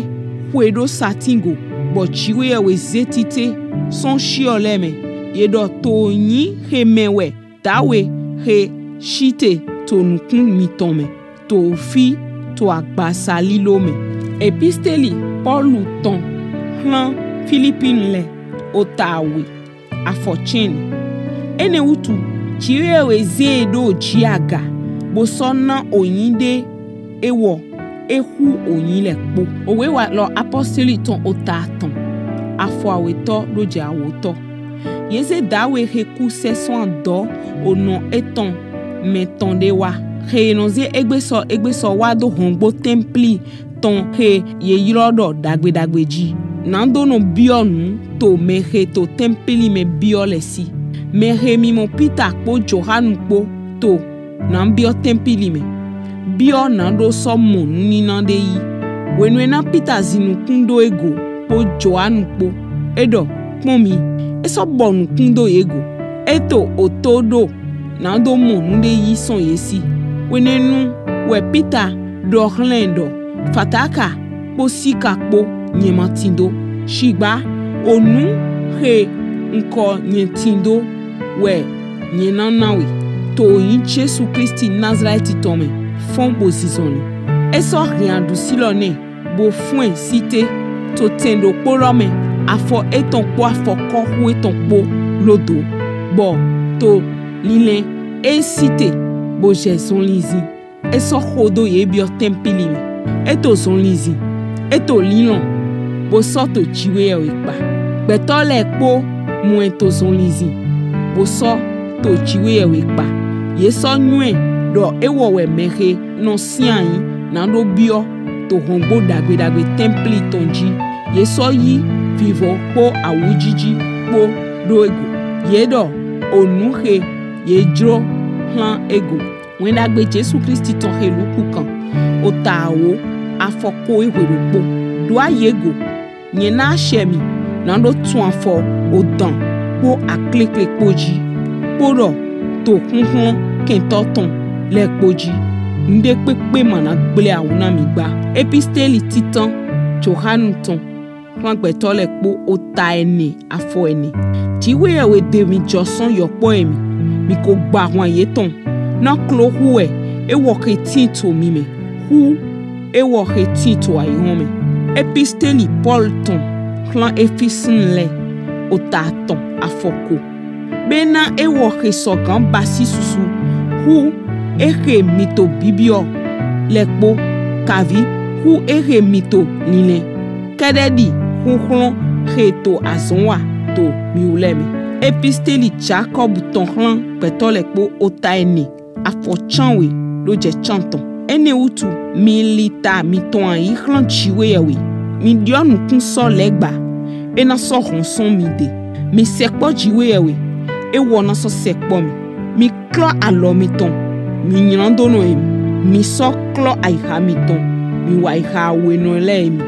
xwe ɖo satin go, bɔ Jiwheyɛwhe ze tite sɔn shiɔ lɛ mɛ. Ye ɖɔ to yin xe mɛ wɛ dawe xe shite to nukun mitɔn mɛ, to ofi, to agbasa lilo mɛ. Episteli Pɔlu tɔn xlan Filipinu lɛ, ota awe, afɔ cɛnɛ. Enɛ wutu, Jiwheyɛwhe ze e ɖo ji aga, bo sɔ na oyin ɖe ewɔ e xu oyin lɛ kpo. Owewalɔ apɔsteli tɔn ota atɔn, afɔ awetɔ ɖo jɛ awotɔ. Ye ze dawe xe ku sɛsɔn adɔ onɔ etɔn mɛ tɔn ɖe wa. Xe ye nɔ ze egbesɔ egbesɔ wa do hɔngbo tɛmpli tɔn xe ye ylɔ ɖɔ ɖagbe ɖagbe ji. Na do nɔ biɔ nu to mɛxe to tɛmpli mɛ biɔ lɛ si. Mɛxe mi mɔ Pita kpo Johanu kpo to na biɔ tɛmpli mɛ, biɔ na ɖo sɔ mɔ nunina ɖe yi. Hwenu e na Pita zin nukun do e go kpo Johanu kpo, e ɖɔ, kpɔn mi, e sɔ bɔ nukun do ye go. E to oto ɖo na do mɔ nu ɖe yi sɔn ye si. Hwenɛnu wɛ Pita ɖɔ xlɛn ɖɔ, fataka kpo sika kpo nyɛ ma tindo. Shigba onu xe nkɔ nyɛ tindo wɛ nyɛ na na we. To yin Jesu Klisti Nazalɛti tɔn mɛ, fɔn bo zinzɔnlin. E sɔ hɛn aɖusi lɔ nɛ bo fɔn ɛ site to tɛn ɖokpo lɔ mɛ, afɔ etɔn kpo afɔkɔxu etɔn kpo lodo, bɔ to linlɛn e site bo jɛ zɔnlin zin. E sɔ xodo ye biɔ tɛmpli mɛ. E to zɔnlin zin, e to linlɔn, bo sɔ to Jiwheyɛwhe kpa. Gbɛtɔ lɛ kpo mɔ ɛ to zɔnlin zin, bo sɔ to Jiwheyɛwhe kpa. Ye sɔ nywɛ ɖɔ ewɔ wɛ mɛxe nɔ sinai na ɖo biɔ to hɔngbo ɖagbe ɖagbe tɛmpli tɔn ji. Ye sɔ yi vivɔ kpo awujiji kpo ɖo e go. Ye ɖɔ onu xe ye jlo xlan e go. Wɛn Ɖagbe Jesu Klisti tɔn xe Luku kan, ota awo, afɔ ko e hwe ɖokpo. Ɖo ayi e go, nyɛ na acɛ mi na ɖo tun afɔ odan kpo aklekle kpo ji, kpoɖɔ to xunxlɔn kɛntɔ tɔn lɛ kpo ji. Nuɖe kpekpe ma na gble awu na mi gba. Episteli titan Johanu tɔn xlan gbɛtɔ lɛ kpo, ota ɛnɛ afɔ ɛnɛ. Jiwheyɛwhe ɖe mi jɔ sɔn yɔkpɔ e mi, mi ko gba hwan yetɔn. Na klo xu wɛ ewɔ xe tin to mi mɛ, xu ewɔ xe tin to ayihɔn mɛ. Episteli Pɔlu tɔn xlan Efisinu lɛ, ota atɔn afɔ ko. Bena ewɔ xe sɔgan basi susu, xu exe mi to bibiɔ lɛ kpo, kavi xu exe mi to linlɛn, kɛɖɛɖi xuxlɔn xe to azɔn wa to mi wu lɛ mɛ. Episteli Jakɔbu tɔn xlan gbɛtɔ lɛ kpo, ota ɛnɛ afɔ canwe ɖo jɛ cantɔn. Enɛ wutu, mi li ta mitɔn ayi xlan Jiwheyɛwhe. Mi ɖiɔ nukun sɔ Lɛgba, e na sɔ hɔn sɔn mi ɖe. Mi sɛkpɔ Jiwheyɛwhe, ewɔ na sɔ sɛkpɔ mi. Mi klɔ alɔ mitɔn, mi nylando nɔ e mi. Mi sɔ klɔ ayixa mitɔn, mi wa ayixa awenɔ lɛ e mi.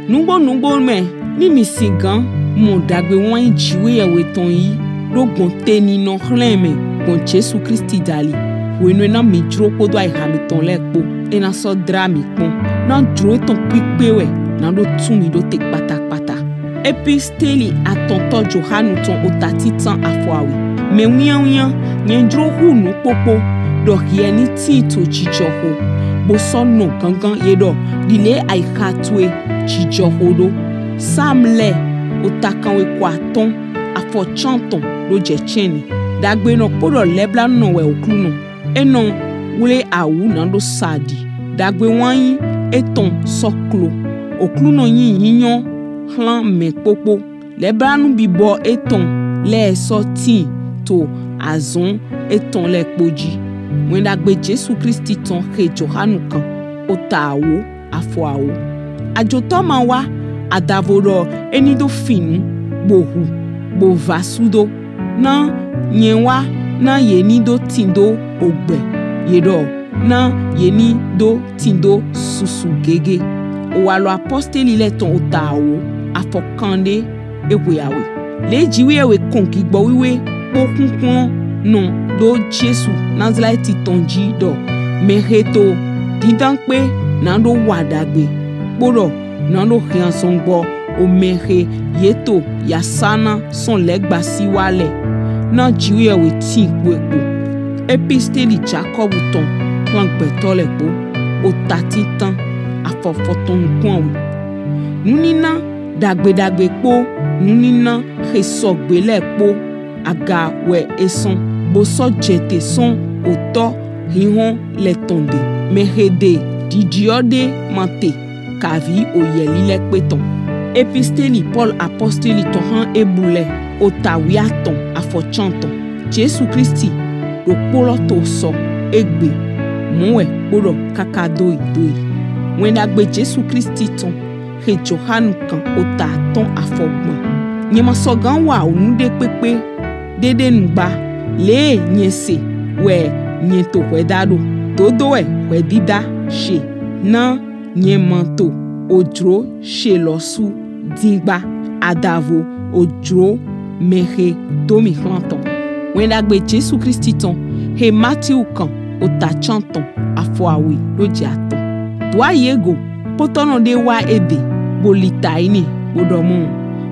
Nugbo nugbo mɛ, ni mi sigan mɔ ɖagbe wanyi Jiwheyɛwhe tɔn yi ɖo gbɔn te ni nɔ xlɛn mɛ gbɔn Jesu Klisti dali, hwenu e na mi jlo kpodo ayixa mitɔn lɛ kpo, e na sɔ dla mi kpɔn. Na jlo etɔn kpikpe wɛ na ɖo tun mi ɖo te kpatakpata. Episteli atɔntɔ Johanu tɔn, ota titan afɔ awe. Mɛ winyanwinyan, nyɛ jlo xu nu kpokpo ɖɔ hiɛ ni tin to jijɔxo, bo sɔ nɔ gangan ye ɖɔ ɖile ayixa towe jijɔxo ɖo. Sam lɛ, ota kanwe ko atɔn, afɔ cantɔn ɖo jɛ cɛnɛ. Ɖagbenɔ kpoɖɔ lɛblanunɔ wɛ Oklunɔ. E nɔ wle awu na ɖo sa ɖi. Ɖagbe wanyi etɔn sɔ klo. Oklunɔ nyi yinyɔ xlan mɛ kpokpo. Lɛblanu bibɔ etɔn lɛ sɔ tin to azɔn etɔn lɛ kpo ji. Wɛn Ɖagbe Jesu Klisti tɔn xe Johanu kan, ota awo, afɔ awo. Ajotɔ ma wa Adavo ɖɔ e ni do finnu, bo hu, bo va sudo. Na nyɛ wa na ye ni do tindo ogbɛ ye ɖɔ, na ye ni do tindo susu gege. Owalɔ apɔsteli lɛ tɔn ota awo, afɔ kanɖe ehwe awe. Le Jiwheyɛwhe kɔn gbigbɔ wiwe kpo huhlɔn nɔ do Jesu Nazalɛti tɔn ji ɖɔ mɛhe to dindan kpe na do wa ɖagbe, kpoɖɔ na do hianzɔn gbɔ omɛhe ye to yasana sɔn lɛgbasi wa lɛ. Na Jiwheyɛwhe tin kpo e kpo. Episteli Jakɔbu tɔn hlan gbɛtɔ lɛ kpo, ota tintan, afɔ fɔtɔn nukun awe. Nunina ɖagbe ɖagbe kpo nunina he sɔgbe lɛ kpo aga wɛ e sɔn, bo sɔ jɛte sɔn otɔ hinhɔn lɛ tɔn ɖe. Mɛhe ɖe ɖiɖiɔ ɖe ma te kavi oyɛ lilɛkpe tɔn. Episteli Pɔlu apɔsteli tɔn hlan Eblu lɛ, ota wiatɔn, afɔ cantɔn. Jesu Klisti ɖokpo lɔ to sɔ egbe, mɔ wɛ kpoɖɔ kaka doyi doyi. Wɛn ɖagbe Jesu Klisti tɔn he Johanu kan, ota atɔn, afɔ gban. Nyɛ ma sɔgan wa onu ɖe kpekpe ɖeɖe nu gba. Le nyɛ se wɛ nyɛ to hwɛda ɖo. Dodo wɛ hwɛdida she, na nyɛ ma to ojlo she lɔsu din gba, adavo ojlo mɛhe do mi hlan tɔn. Wɛn ɖagbe Jesu Klisti tɔn he Matiu kan, ota cantɔn, afɔ awe ɖo jɛ atɔn. Doayi e go, kpotɔnɔ ɖe wa e ɖe, bo li ta e nɛ, bo ɖɔ mɔ,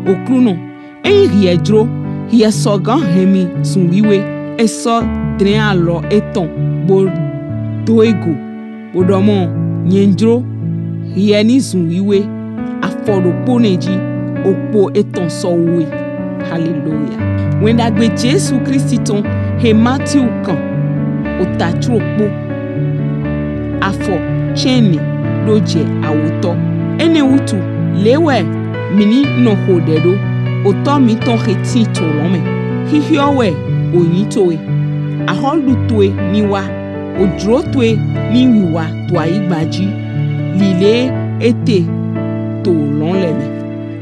Oklunɔ, eyin hiɛ jlo, hiɛ sɔgan hɛn mi zun wiwe. E sɔ dlɛn alɔ etɔn bo do e go, bo ɖɔ mɔ, nyɛ jlo, hiɛ ni zun wiwe. Afɔ ɖokpo nɛ ji, okpo etɔn sɔ we. Haleluya. Wɛn ɖagbe Jesu Klisti tɔn he Matiu kan, ota clokpo, afɔ cɛnnɛ ɖo jɛ awotɔ. Enɛ wutu, le wɛ mi ni nɔ xo ɖɛ ɖo, Otɔ mitɔn he tin to olɔn mɛ. Hihiɔ wɛ oyin towe, ahɔlu towe ni wa, ojlo towe ni wiwa to ayigba ji, lile e te to olɔn lɛ mɛ.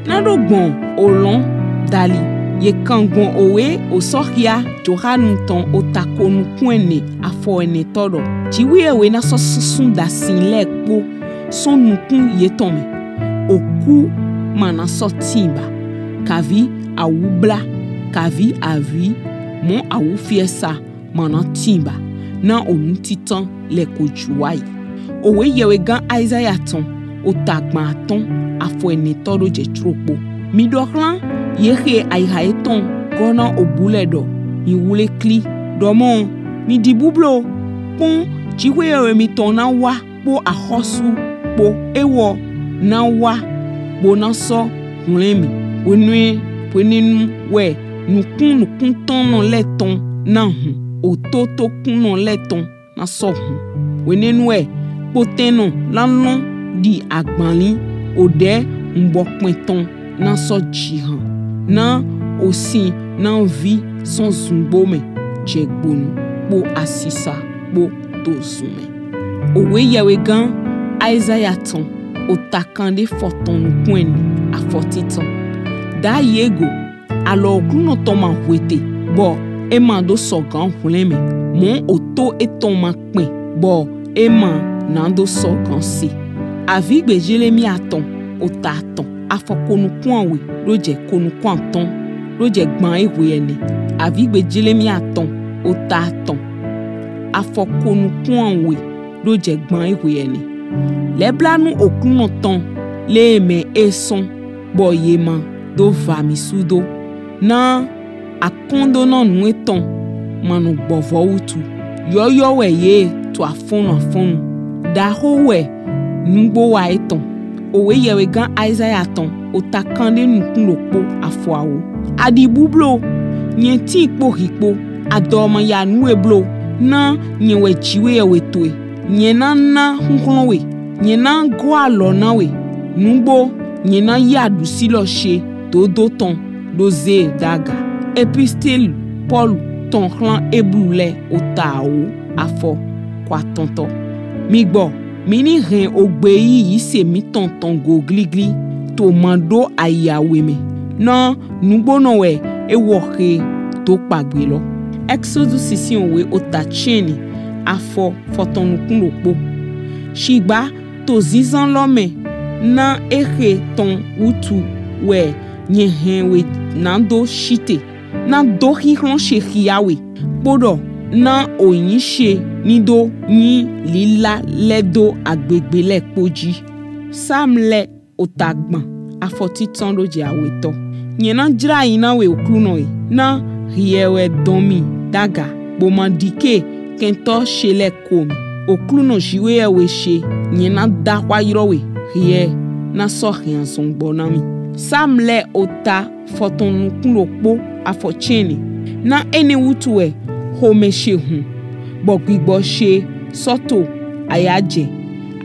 Na ɖo gbɔn olɔn dali, ye kan gbɔn owe osɔhia Johanu tɔn, ota ko nukun ɛnɛ, afɔ ɛnɛtɔ ɖɔ, Jiwheyɛwhe na sɔ sunsun ɖasin lɛ kpo sɔn nukun yetɔn mɛ. Oku ma na sɔ tin ba, kavi awubla, kavi avi, mɔ awufiɛsa ma na tin ba, na onu tintan lɛ ko ju wayi. Owe yɛwhegan Aizaya tɔn, ota gban atɔn, afɔ ɛnɛtɔ ɖo jɛ clokpo. Mi ɖɔ hlan ye he ayiha yetɔn gɔ na obu lɛ ɖɔ, mi wle kli, ɖɔ mɔ, mi ɖi bublo, kpɔn, Jiwheyɛwhe mitɔn na wa kpo ahɔsu kpo, ewɔ na wa bo na sɔ hwlɛn mi. Hwenue, hwenɛnu wɛ nukun nukuntɔnnɔ lɛ tɔn na hun, ototokunnɔ lɛ tɔn na sɔ hun. Hwenɛnu wɛ kpotɛnnɔ na lɔn ɖi agbanlin, oɖɛ nubɔkpɛn tɔn na sɔ jihan, na osin na vi sɔn zungbo mɛ jɛ gbonu kpo asisa kpo to zun mɛ. Owe yɛwhegan Aizaya tɔn, ota kanɖe fɔtɔn nukun ɛnɛ, afɔ tintan. Doayi e go, alɔ Oklunɔ tɔn ma hwete, bɔ e ma do sɔgan hwlɛn mɛ, mɔ oto etɔn ma kpɛn, bɔ e ma na do sɔgan se. Avigbe Jelemia tɔn, ota atɔn, afɔ ko nukun awe ɖo jɛ ko nukun atɔn ɖo jɛ gban ehwe ɛnɛ. Avigbe Jelemia tɔn, ota atɔn, afɔ ko nukun awe ɖo jɛ gban ehwe ɛnɛ. Lɛblanu Oklunɔ tɔn le mɛ e sɔn, bɔ ye ma do va mi sudo. Na akɔndonanu etɔn ma nɔ gbɔvɔ wutu. Yɔyɔ wɛ ye to afɔnnu afɔnnu, ɖaxo wɛ nugbo wa etɔn. Owe yɛwhegan Aizaya tɔn, ota kanɖe nukun ɖokpo, afɔ awo. A ɖi bublo, nyɛ tin kpo hi kpo, adɔ ma ya nu we blo, na nyɛ wɛ Jiwheyɛwhe towe. Nyɛ na na huhlɔn we, nyɛ na gɔ alɔ na we, nugbo nyɛ na yi aɖusi lɔ she dodo tɔn do ze e do aga. Episteli Pɔlu tɔn hlan Eblu lɛ, ota awo, afɔ ko atɔntɔ. Mi gbɔ, mi ni hɛn ogbe yiyi se mitɔn tɔn go gligli. to ma ɖo ayi awe mɛ. Na nugbonɔ wɛ e wɔ xe do kpagbe lɔ. Exodus sin owe ota cɛnɛ afɔ fɔtɔn nukun ɖokpo. Shigba to zinzan lɔ mɛ na exe tɔn wutu wɛ nyɛ hɛn we na do shite, na do xixlɔn she xia we, kpoɖɔ na oyin she ni do nyi lila lɛ do agbegbe lɛ kpo ji. Psalm lɛ ota gban afɔ titɔn ɖo jɛ awetɔ. Nyɛ na jla ayi na we Oklunɔ e, na hiɛ wɛ dɔn mi daga, bo ma ɖike kɛntɔ she lɛ ko mi. Oklunɔ Jiwheyɛwhe she, nyɛ na da xwa ylɔ we, hiɛ na sɔ hɛn azɔn gbɔ na mi. Psalm lɛ ota fɔtɔn nukun ɖokpo afɔ cɛnɛ. Na enɛ wutu wɛ xomɛ she hun, bɔ gbigbɔ she sɔ to ayajɛ,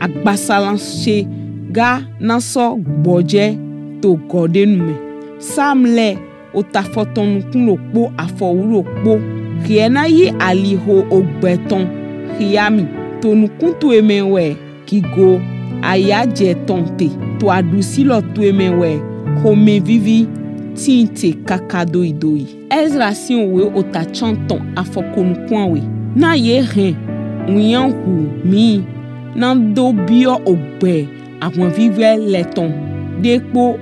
agbasalan she ga na sɔ gbɔjɛ to gɔɖenu mɛ. Psalm lɛ ota fɔtɔn nukun ɖokpo afɔ wuɖokpo. Hiɛ na yi aliho ogbɛ tɔn xia mi, to nukun towe mɛ wɛ gigo ayajɛ tɔn te, to aɖusi lɔ towe mɛ wɛ xomɛvivi tin te kaka doidoi. Ezra sin owe ota cantɔn afɔ ko nukun awe. Na ye hɛn winyan hu mi na do biɔ ogbɛ ahwanvivɛ lɛ tɔn ɖe kpo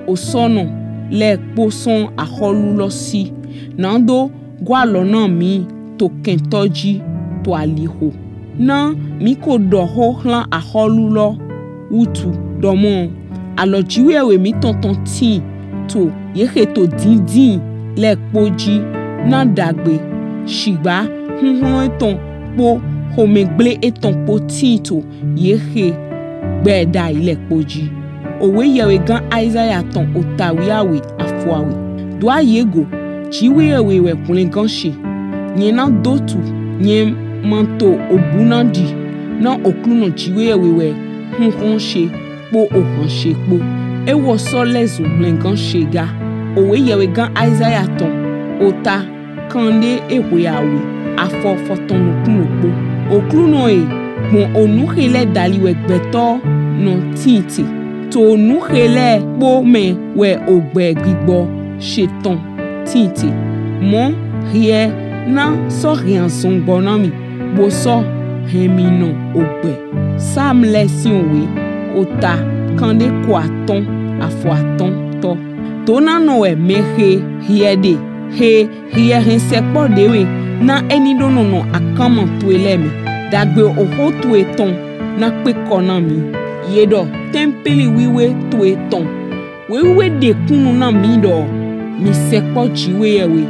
osɔnɔ lɛ kpo sɔn axɔlu lɔ si, na do gɔ alɔ na mi to kɛntɔ ji to aliho. Na mi ko ɖɔ xo xlan axɔlu lɔ wutu ɖɔ mɔ, alɔ Jiwheyɛwhe mitɔn tɔn tin to ye xe to dindin lɛ kpo ji na ɖagbe, shigba huhlɔn etɔn kpo xomɛgble etɔn kpo tin to ye xe gbɛ ɖayi lɛ kpo ji. Owe yɛwhegan Isaiah tɔn ota wiawe afɔ awe. Do ayi e go, Jiwheyɛwhe wɛ hwlɛngan she. Nyɛ na do tu, nyɛ ma to obu na ɖi, na Oklunɔ Jiwheyɛwhe wɛ huhlɔn she kpo ohan she kpo. Ewɔ sɔ lɛzun hwlɛngan she ga. Owe yɛwhegan Isaiah tɔn ota kanɖe ehwe awe afɔ fɔtɔn nukun ɖokpo. Oklunɔ e, gbɔn onu xe lɛ dali wɛ gbɛtɔ nɔ tin te. To onu xe lɛ kpo mɛ wɛ ogbɛ gbigbɔ she tɔn tin te. Mɔ hiɛ na sɔ hɛn azɔn gbɔ na mi, bo sɔ hɛn mi nɔ ogbɛ. Psalm lɛ sin owe ota kanɖe ko atɔn afɔ atɔntɔ. Donanɔ wɛ mɛ xe hiɛ ɖe, xe hiɛ hɛn sɛkpɔ ɖewe na e ni ɖo nɔnɔ akanma towe lɛ mɛ. Ɖagbe oxo towe tɔn na kpekɔ na mi. Ye ɖɔ tɛmpli wiwe towe tɔn. Wewiwe ɖekunnu na mi ɖɔ mi sɛkpɔ Jiwheyɛwhe,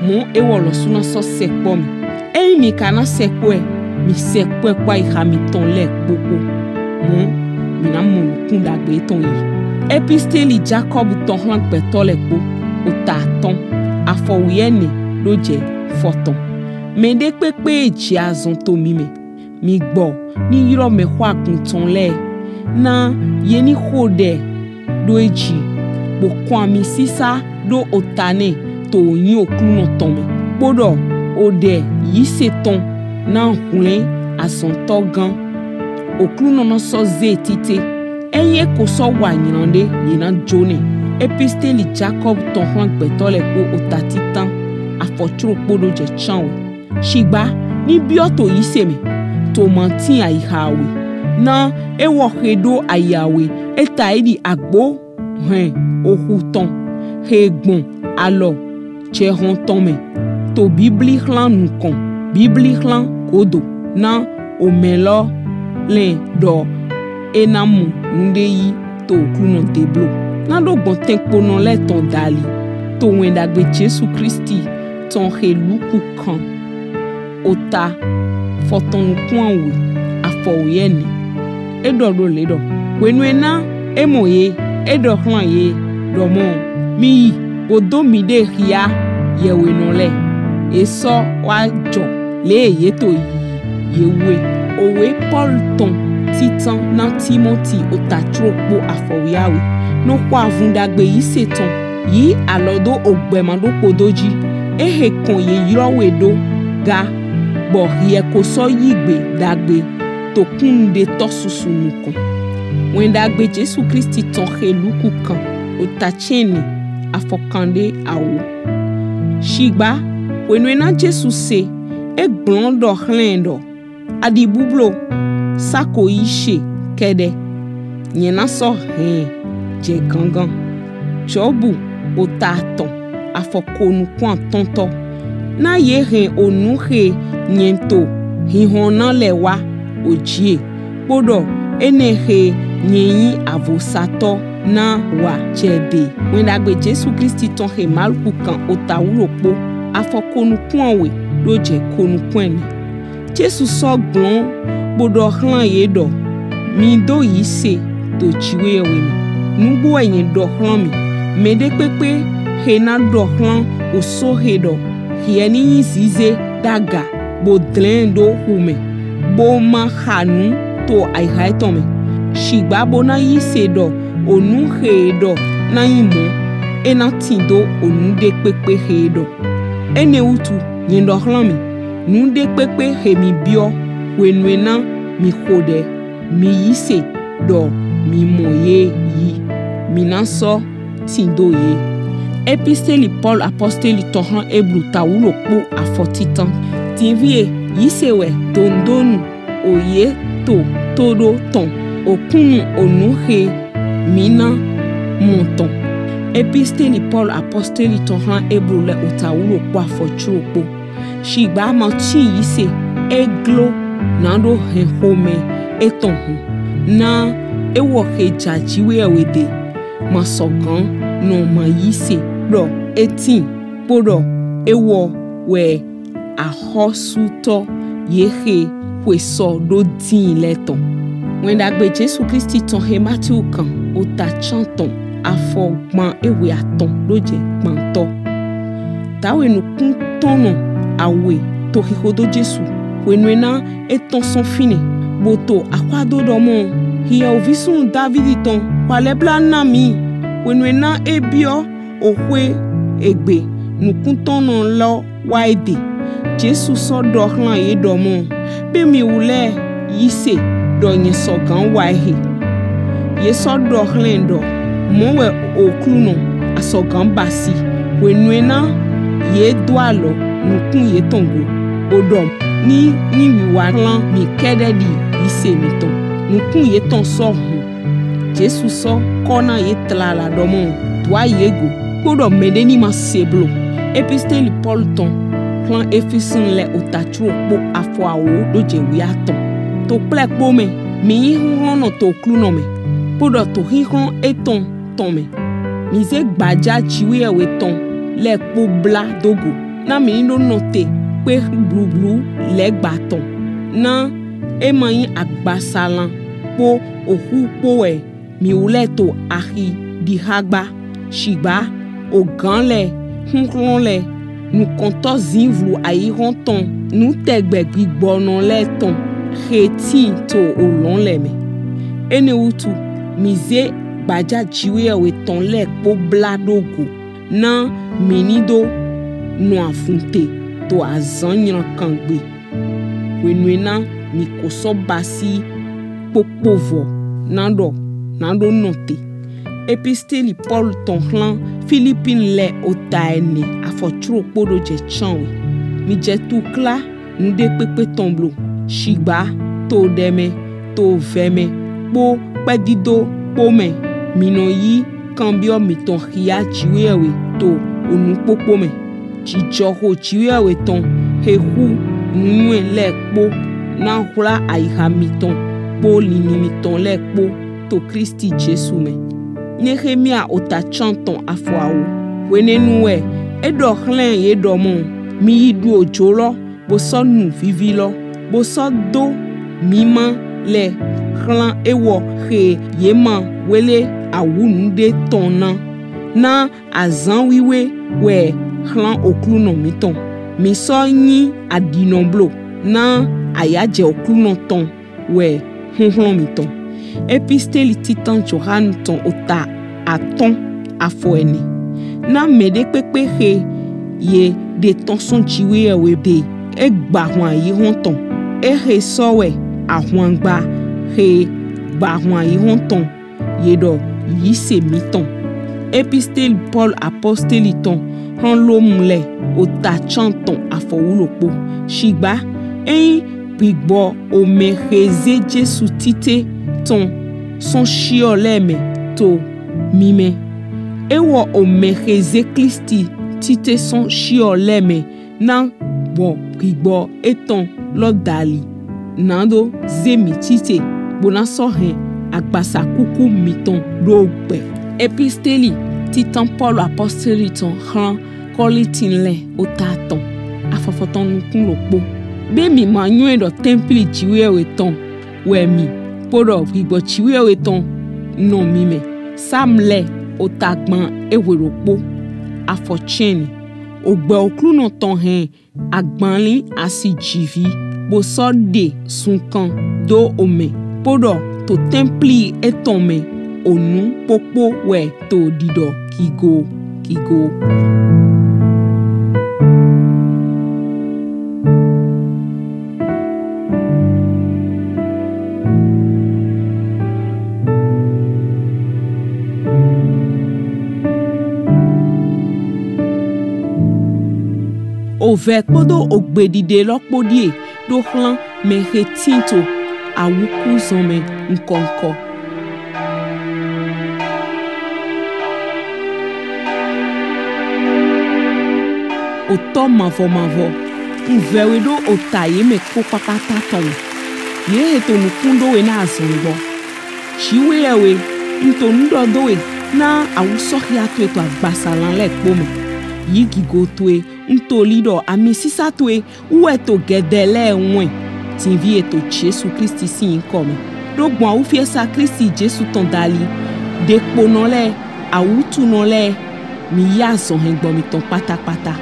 mɔ ewɔ lɔsu na sɔ sɛkpɔ mi. Eyin mi ka na sɛkpɔɛ, mi sɛkpɔɛ kpo ayixa mitɔn lɛ kpokpo, mɔ mi na mɔ nukun ɖagbe etɔn yi. Episteli Jakɔbu tɔn xlan gbɛtɔ lɛ kpo, ota atɔn, afɔ wiɛnɛ ɖo jɛ fɔtɔn. Mɛɖekpekpe e jɛ azɔn to mi mɛ, mi gbɔ ni ylɔ mɛxo agun tɔn lɛ, na ye ni xo ɖɛ ɖo e ji, bo kɔn ami sisa ɖo ota nɛ to oyin Oklunɔ tɔn mɛ, kpoɖɔ oɖɛ yise tɔn na hwlɛn azɔntɔ gan. Oklunɔ na sɔ ze e tite. Eyin e ko sɔ wa nylan ɖe, ye na jo nɛ. Episteli Jakɔbu tɔn xlan gbɛtɔ lɛ kpo, ota titan, afɔ clokpo ɖo jɛ canwe. Shigba ni biɔ to yise mɛ, to ma tin ayixa awe. Na ewɔ xe ɖo ayi awe, e ta e ɖi agbo hɛn oxu tɔn xe gbɔn alɔ jɛhɔn tɔn mɛ to bibli xlan nukɔn, bibli xlan godo, na omɛ lɔ lɛn ɖɔ e na mɔ nuɖe yi to Oklunɔ te blo. Na ɖo gbɔn tɛnkponɔ lɛ tɔn dali to wɛn ɖagbe Jesu Kristi tɔn xe Luku kan, ota fɔtɔn nukun awe, afɔ wiɛnɛ. E ɖɔ ɖo le ɖɔ: Hwenu e na e mɔ ye, e ɖɔ xlan ye ɖɔ mɔ, mi yi bo do miɖe xia yɛwhenɔ lɛ. E sɔ wa jɔ le e ye to yi ye wu e. Owe Pɔlu tɔn titan na Timɔti, ota clokpo, afɔ wiawe. Nɔ xɔ avun ɖagbe yise tɔn, yi alɔ do ogbɛ maɖopodo ji. Exe kɔn ye ylɔ we ɖo ga, bɔ hiɛ ko sɔ yigbe ɖagbe to kunnuɖetɔ susu nukɔn. Wɛnɖagbe Jesu Klisti tɔn xe Luku kan, ota cɛnɛ, afɔkanɖe awo. Shigba hwenu e na Jesu se, e gblɔn ɖɔ xlɛn ɖɔ: Aɖi bublo, sako yi she kɛɖɛ, nyɛ na sɔ hɛn jɛ gangan. Jɔbu ota atɔn, afɔ konukun atɔntɔ. Na ye hɛn onu xe nyɛ to hinhɔn na lɛ wa ojie, kpoɖɔ enɛ xe nyɛ nyi avosatɔ na wa jɛ ɖe. Wɛnɖagbe Jesu Klisti tɔn xe Maluku kan, ota wuɖokpo, afɔ konukun awe ɖo jɛ konukun ɛnɛ. Jesu sɔ gblɔn bo ɖɔ xlan ye ɖɔ: Mi do yi se to Jiwheyɛwhe mɛ. Nugbo wɛ nyɛ ɖɔ xlan mi: mɛɖekpekpe xe na ɖɔ xlan oso xe ɖɔ: Hiɛ ni nyi zize ɖaga, bo dlɛn ɖo xu mɛ, bo ma xa nu to ayixa etɔn mɛ. Shigba bo na yi se ɖɔ onu xe ɖɔ na nyi mɔ, e na tindo onu ɖekpekpe xe ɖɔ. Enɛ wutu nyɛ ɖɔ xlan mi: nuɖekpekpe xe mi biɔ hwenu e na mi xo ɖɛ, mi yi se ɖɔ mi mɔ ye yi, mi na sɔ tindo ye. Episteli Pɔlu apɔsteli tɔn xlan Eblu, ta wuɖokpo, afɔ titan. Tinvie, yi se wɛ dondonu oye to toɖo tɔn, okunnu onu xe mi na mɔ tɔn. Episteli Pɔlu apɔsteli tɔn xlan Eblu lɛ, ota wuɖokpo, afɔ cuɖokpo. Shigba ma tin yi se, e glo na ɖo hɛn xomɛ etɔn hun, na ewɔ xe ja Jiwheyɛwhe ɖe, ma sɔgan nɔ ma yi se ɖɔ e tin, kpoɖɔ ewɔ wɛ axɔsutɔ ye xe xwe sɔ ɖo din lɛ tɔn. Wɛnɖagbe Jesu Klisti tɔn xe Matiu kan, ota cantɔn, afɔ gban ehwe atɔn ɖo jɛ gbantɔ. Dawe nukuntɔnnɔ awe to xixodo Jesu hwenu e na e tɔn sɔn finɛ, bo to axwa do ɖɔ mɔ: Hiɛ ovi sunnu Davidi tɔn, hwalɛbla na mi. Hwenu e na e biɔ oxwe egbe, nukuntɔnnɔ lɔ wa e de. Jesu sɔ ɖɔ xlan ye ɖɔ mɔ: Be mi wlɛ yi se ɖɔ nyɛ sɔgan wa e xe. Ye sɔ ɖɔ xlan ɖɔ: Mɔ wɛ Oklunɔ, a sɔgan basi. Hwenu e na ye do alɔ nukun yetɔn go, bo ɖɔ: Ni nyi wiwa xlan mi kɛɖɛ ɖi yi se mitɔn. Nukun yetɔn sɔ hun. Jesu sɔ kɔ na ye tlala ɖɔ mɔ: Do ayi e go, kpoɖɔ mɛɖe ni ma se blo. Episteli Pɔlu tɔn xlan Efesunu lɛ, ota cuɖokpo, afɔ awo ɖo jɛ wiatɔn. To kplɛkpo mɛ, mi nyi huhlɔnnɔ to Oklunɔ mɛ, kpoɖɔ to huhlɔn etɔn tɔn mɛ. Mi ze gbaja Jiwheyɛwhe tɔn lɛ kpo bla do go, na mi ni ɖo nɔte kpe blublu lɛgba tɔn, na e ma nyi agbasalan kpo oxu kpo wɛ mi wlɛ to axi ɖi xa gba. Shigba ogan lɛ, huhlɔn lɛ, nukɔntɔ zinvlu ayihɔn tɔn, nu tɛgbɛ gbigbɔnɔ lɛ tɔn xe tin to olɔn lɛ mɛ. Enɛ wutu, mi ze gbaja Jiwheyɛwhe tɔn lɛ kpo bla do go, na mi ni do nɔ avun te to azan nylankan gbe. Hwenu e na mi ko sɔ basi kpokpo vɔ na ɖɔ na ɖo nɔte. Episteli Pɔlu tɔn xlan Filipinu lɛ, ota ɛnɛ, afɔ cuɖokpo ɖo jɛ canwe. Mi jɛ tukla nuɖekpekpe tɔn blo, shigba to ɖɛ mɛ, to vɛ mɛ kpo kpɛdido kpo mɛ, mi nɔ yi kanbiɔ mitɔn xia Jiwheyɛwhe to onukpokpo mɛ. Jijɔxo Jiwheyɛwhe tɔn xe xu nunywɛ lɛ kpo na hwla ayixa mitɔn kpo linlin mitɔn lɛ kpo to Klisti Jesu mɛ. Nexemia ota cantɔn afɔ awo. Hwenɛnu wɛ e ɖɔ xlan ye ɖɔ mɔ: Mi yi ɖu ojo lɔ, bo sɔ nu vivi lɔ, bo sɔ do mima lɛ xlan ewɔ xe ye ma wele awunu ɖe tɔn na. Na azan wiwe wɛ xlan Oklunɔ mitɔn. Mi sɔ nyi aɖinɔ blo, na ayajɛ Oklunɔ tɔn wɛ huhlɔn mitɔn. Episteli titan Johanu tɔn, ota atɔn, afɔ ɛnɛ. Na mɛɖekpekpe xe ye ɖe tɔn sɔn Jiwheyɛwhe ɖe, e gba ahwan ayihɔn tɔn. Exe sɔ wɛ ahwangba xe gbahwan yi hɔn tɔn, ye ɖɔ yi se mi tɔn. Episteli Pɔlu apɔsteli tɔn hɔn Lomu lɛ, ota cantɔn afɔwu ɖokpo. Shigba, eyin gbigbɔ omɛ he ze Jesu tite tɔn sɔn shiɔ lɛ mɛ to mi mɛ, ewɔ omɛ he ze Klisti tite sɔn shiɔ lɛ mɛ na gbɔn gbigbɔ etɔn lɔ dali, na do ze mi tite, bo na sɔ hɛn agbasa kuku mitɔn ɖo gbɛ. Episteli titan Pɔlu apɔsteli tɔn hlan Kɔlinti lɛ, ota atɔn, afɔfɔtɔn nukun ɖokpo. Be mi ma nyɔnɛn ɖɔ tɛmpli Jiwheyɛwhe tɔn wɛ mi, kpoɖɔ gbigbɔ Jiwheyɛwhe tɔn nɔ mi mɛ. Sam lɛ, ota gban ehwe ɖokpo, afɔ cɛnni. Ogbɛ Oklunɔ tɔn hɛn agbanlin asi jivi, bo sɔ ɖe sunkan do omɛ, kpoɖɔ to tɛmpli etɔn mɛ, onu kpokpo wɛ to ɖiɖɔ gigo gigo. Ovɛ kpodo ogbeɖiɖe lɔ kpo ɖie ɖo hlan mɛ he tin to awukuzɔn mɛ nukɔn nukɔn. Otɔ mavɔ mavɔ, un vɛ we ɖo ota ye mɛ kpo kpakpata tɔn mɛ, ye he to nukun ɖo we na azɔn gbɔ. Jiwheyɛwhe, un to nu ɖɔ do we na awusɔhia towe to agbasalan lɛ kpo mɛ. Yi gigo towe, un to li ɖɔ amisisa towe wu wɛ to gɛdɛ lɛ wɛn, tinvi e to Jesu Klisti sin yinkɔ mɛ. Ɖo gbɔn awufiɛsa Klisti Jesu tɔn dali, ɖekponɔ lɛ, awutunɔ lɛ, mi yi azɔn hɛngbɔ mitɔn kpatakpata.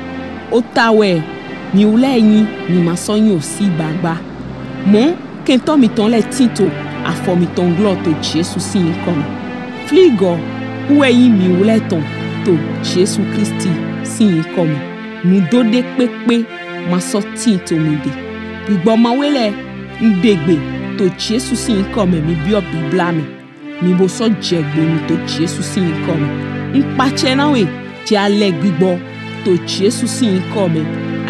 Ota wɛ mi wlɛ yin, mi ma sɔ yin osi gbagba. Mɔ kɛntɔ mitɔn lɛ tin to afɔ mitɔn glɔ to Jesu sin yinkɔ mɛ. Fligɔ wu wɛ yin mi wlɛ tɔn to Jesu Klisti sin yinkɔ mɛ. Nudo ɖekpekpe ma sɔ tin to mi ɖe. Gbigbɔ mawe lɛ, un ɖegbe to Jesu sin yinkɔ mɛ, mi biɔ bibla mɛ, mi bo sɔ jɛ gbonu to Jesu sin yinkɔ mɛ. Un kpacɛ na we, jɛ alɛ gbigbɔ to Jesu sin yinkɔ mɛ,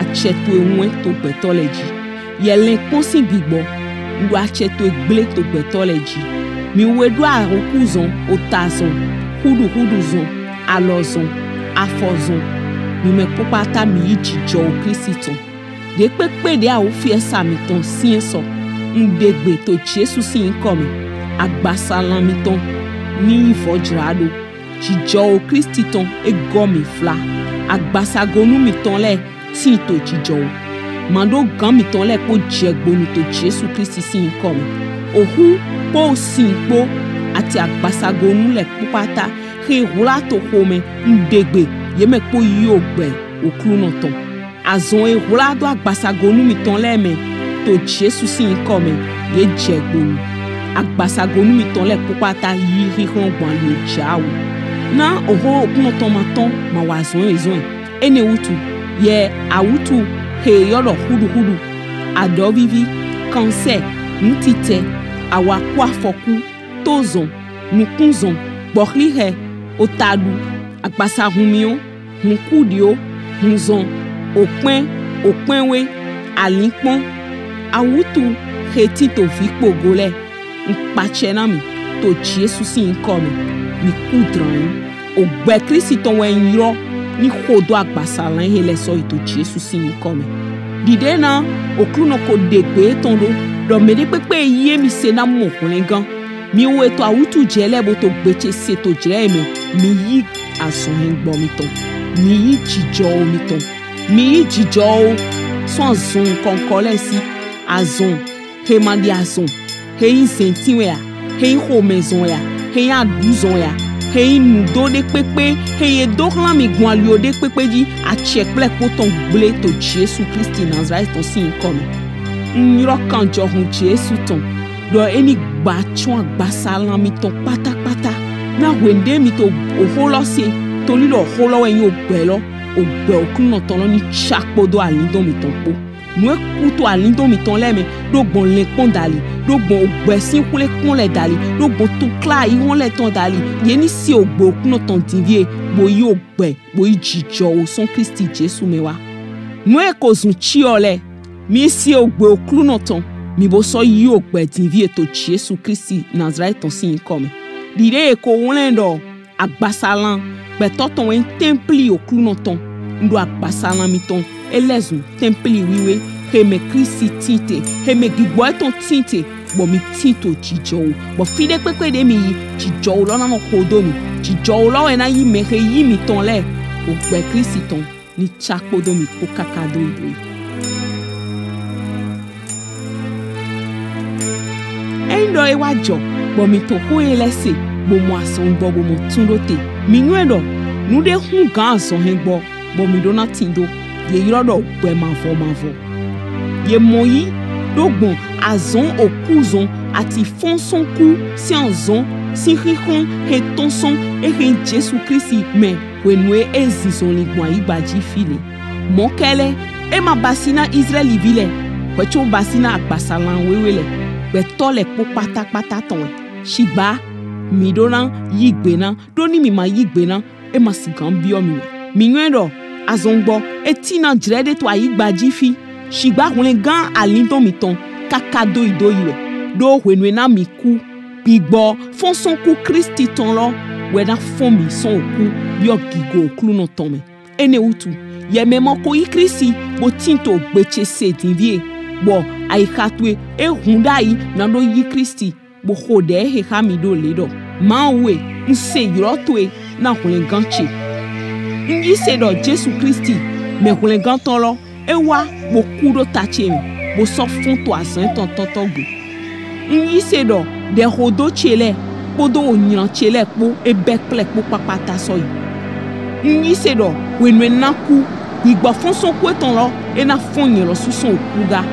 acɛ towe wɛn to gbɛtɔ lɛ ji. Yɛ lɛnkpɔn sin gbigbɔ, un ɖo acɛ towe gble to gbɛtɔ lɛ ji. Mi we ɖo awukuzɔn, otazɔn, huɖuhuɖuzɔn, alɔzɔn, afɔzɔn, mi mɛ kpokpata mi yi jijɔho Klisti tɔn. Ɖekpekpe ɖe awufiɛsa mitɔn sinyɛn sɔ, un ɖegbe to Jesu sin yinkɔ mɛ, agbasalan mitɔn ni yi vɔjlaɖo. Jijɔho Klisti tɔn e gɔ mi fla. Agbasagonu mitɔn lɛ tin to jijɔho. Maɖogan mitɔn lɛ kpo jɛ gbonu to Jesu Klisti sin yinkɔ mɛ. Ohu kpo osin kpo ati agbasagonu lɛ kpokpata he hwla to xomɛ, un ɖegbe ye mɛ kpo yi ogbɛ Oklunɔ tɔn. Azɔn e hwla do agbasagonu mitɔn lɛ mɛ to Jesu sin yinkɔ mɛ, ye jɛ gbonu. Agbasagonu mitɔn lɛ kpokpata yi huhlɔn gban lio jawu. Na oho Oklunɔ tɔn ma tɔn ma wa azɔn e zɔn ɛ. Enɛ wutu, yɛ awutu he e ylɔ ɖɔ huɖuhuɖu, aɖɔvivi, kansɛ, nutitɛ, awaku afɔku, tozɔn, nukunzɔn, gbɔxlixɛ, otaɖu, agbasa hunmiɔn, hunkuɖiɔ, hunzɔn, okpɛn, okpɛnwe, alinkpɔn, awutu he tin to vi kpo go lɛ, un kpacɛ na mi to Jesu sin yinkɔ mɛ, mi ku dlan. Ogbɛ Klisti tɔn wɛ un ylɔ ni xodo agbasalan he lɛ sɔyi to Jesu sin yinkɔ mɛ. Ɖiɖe na Oklunɔ ko ɖegbe etɔn ɖo ɖɔ mɛɖekpekpe e yi emi se na mɔ hwlɛngan. Mi wo e to awutu jɛ lɛ bo to gbe ce se to jlɛ e mɛ, mi yi azɔn hɛngbɔ mitɔn, mi yi jijɔho mitɔn, mi yi jijɔho sɔn azɔn kɔnkɔ lɛ si, azɔn he ma ɖi azɔn, he yin zɛntin wɛ a, he yin xomɛzɔn wɛ a, he yin aɖuzɔn wɛ a, he yin nudo ɖekpekpe he ye do hlan mi gbɔn alio ɖekpekpe ji, acɛ kple kpo tɔn gble to Jesu Klisti Nazalɛti tɔn sin yinkɔ mɛ. Un ylɔ kanjɔhun Jesu tɔn ɖɔ e ni gba cɔn agbasalan mitɔn kpatakpata. Na hwenu ɖe mi to oxo lɔ se, to lilɔ oxo lɔ wɛ yin ogbɛ lɔ, ogbɛ Oklunɔ tɔn lɔ ni ca kpodo alindɔn mitɔn kpo. Nu e ku to alindɔn mitɔn lɛ mɛ, ɖo gbɔn lɛnkpɔn dali, ɖo gbɔn ogbɛ sin xwlekpɔn lɛ dali, ɖo gbɔn tukla ayihɔn lɛ tɔn dali, ye ni se ogbe Oklunɔ tɔn dinvie, bo yi ogbɛ, bo yi jijɔho sɔn Klisti Jesu mɛ wa. Nu e ko zun ciɔ lɛ, mi se ogbe Oklunɔ tɔn, mi bo sɔ yi ogbɛ dinvie to Jesu Klisti Nazalɛti tɔn sin yinkɔ mɛ. Ɖiɖe e ko wlɛn ɖɔ, agbasalan gbɛtɔ tɔn wɛ nyi tɛmpli Oklunɔ tɔn. Un ɖo agbasalan mitɔn e lɛzun tɛmpli wiwe, xemɛ Klisti tin te, xemɛ gbigbɔ etɔn tin te, bɔ mi tin to jijɔho, bɔ fiɖekpekpe ɖe mi yi, jijɔho lɔ na nɔ xodo mi. Jijɔho lɔ wɛ na yi mɛ xe yi mitɔn lɛ, ogbɛ Klisti tɔn ni ca kpodo mi kpo kaka do yi do yi. Eyin ɖɔ e wa jɔ, bɔ mi to xo ye lɛ se, bo mɔ azɔn gbɔ, bo mɔ tun ɖo te, mi nywɛ ɖɔ nu ɖe hun gan azɔn hɛn gbɔ, bɔ mi ɖo na tin do, ye ylɔ ɖɔ gbɛ mavɔ mavɔ. Ye mɔ yi ɖo gbɔn azɔn oku zɔn ati fɔnsɔnku sin azɔn sin xixlɔn he tɔn sɔn ehe Jesu Klisti mɛ hwenu e e zinzɔnlin gbɔn ayigba ji fi le. Mɔ kɛlɛ, e ma basi na Izlaɛli vi lɛ, hwɛ co basi na agbasalan wewe lɛ, gbɛtɔ lɛ kpo kpatakpata tɔn wɛ. Shigba mi ɖo na yi gbe na, ɖo ni mi ma yi gbe na, e ma sigan biɔ mi wɛ. Mi nywɛ ɖɔ azɔn gbɔ e tin na jlɛ ɖe to ayigba ji fi, shigba hwlɛngan alindɔn mitɔn kaka do yi do yi wɛ, ɖo hwenu e na mi ku, gbigbɔ fɔnsɔnku Klisti tɔn lɔ wɛ na fɔn mi sɔn oku biɔ gigo Oklunɔ tɔn mɛ. Enɛ wutu, yɛ mɛ mɔ ko yi Klisti bo tin to ogbe ce se dinvie, bɔ ayixa towe e hun ɖayi na ɖo yi Klisti, bo xo ɖɛ he xa mi ɖo le ɖɔ, Mawu e, un se ylɔ towe na hwlɛngan ce. Un yi se ɖɔ Jesu Klisti, mɛ hwlɛngantɔ lɔ, e wa bo ku ɖo ta ce mɛ, bo sɔ fɔn to azɔn etɔn tɔntɔn gbe. Un yi se ɖɔ ɖɛxodo ce lɛ kpodo onylan ce lɛ kpo e bɛ kplɛ kpo kpakpata sɔ yi. Un yi se ɖɔ hwenu e na ku, gbigbɔ fɔnsɔnku etɔn lɔ e na fɔn nyɛ lɔsu sɔn oku ga.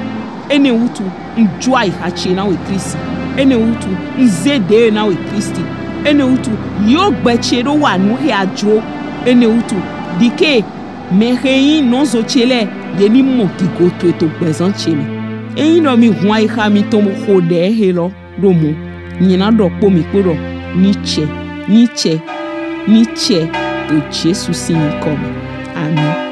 Enɛ wutu, un jo ayixa ce na we Klisti. Enɛ wutu, un ze ɖe na we Klisti. Enɛ wutu, yi ogbɛ ce ɖo wa nu he a jlo. Enɛ wutu, ɖike mɛ he nyi nɔzo ce lɛ, ye ni mɔ gigo towe to gbɛzan ce mɛ. Eyin ɖɔ mi hun ayixa mitɔn bo xo ɖɛ he lɔ ɖo mɔ, nyɛ na ɖɔ kpo mi kpo ɖɔ, ni cɛ, ni cɛ, ni cɛ, to Jesu sin yinkɔ mɛ. Amen.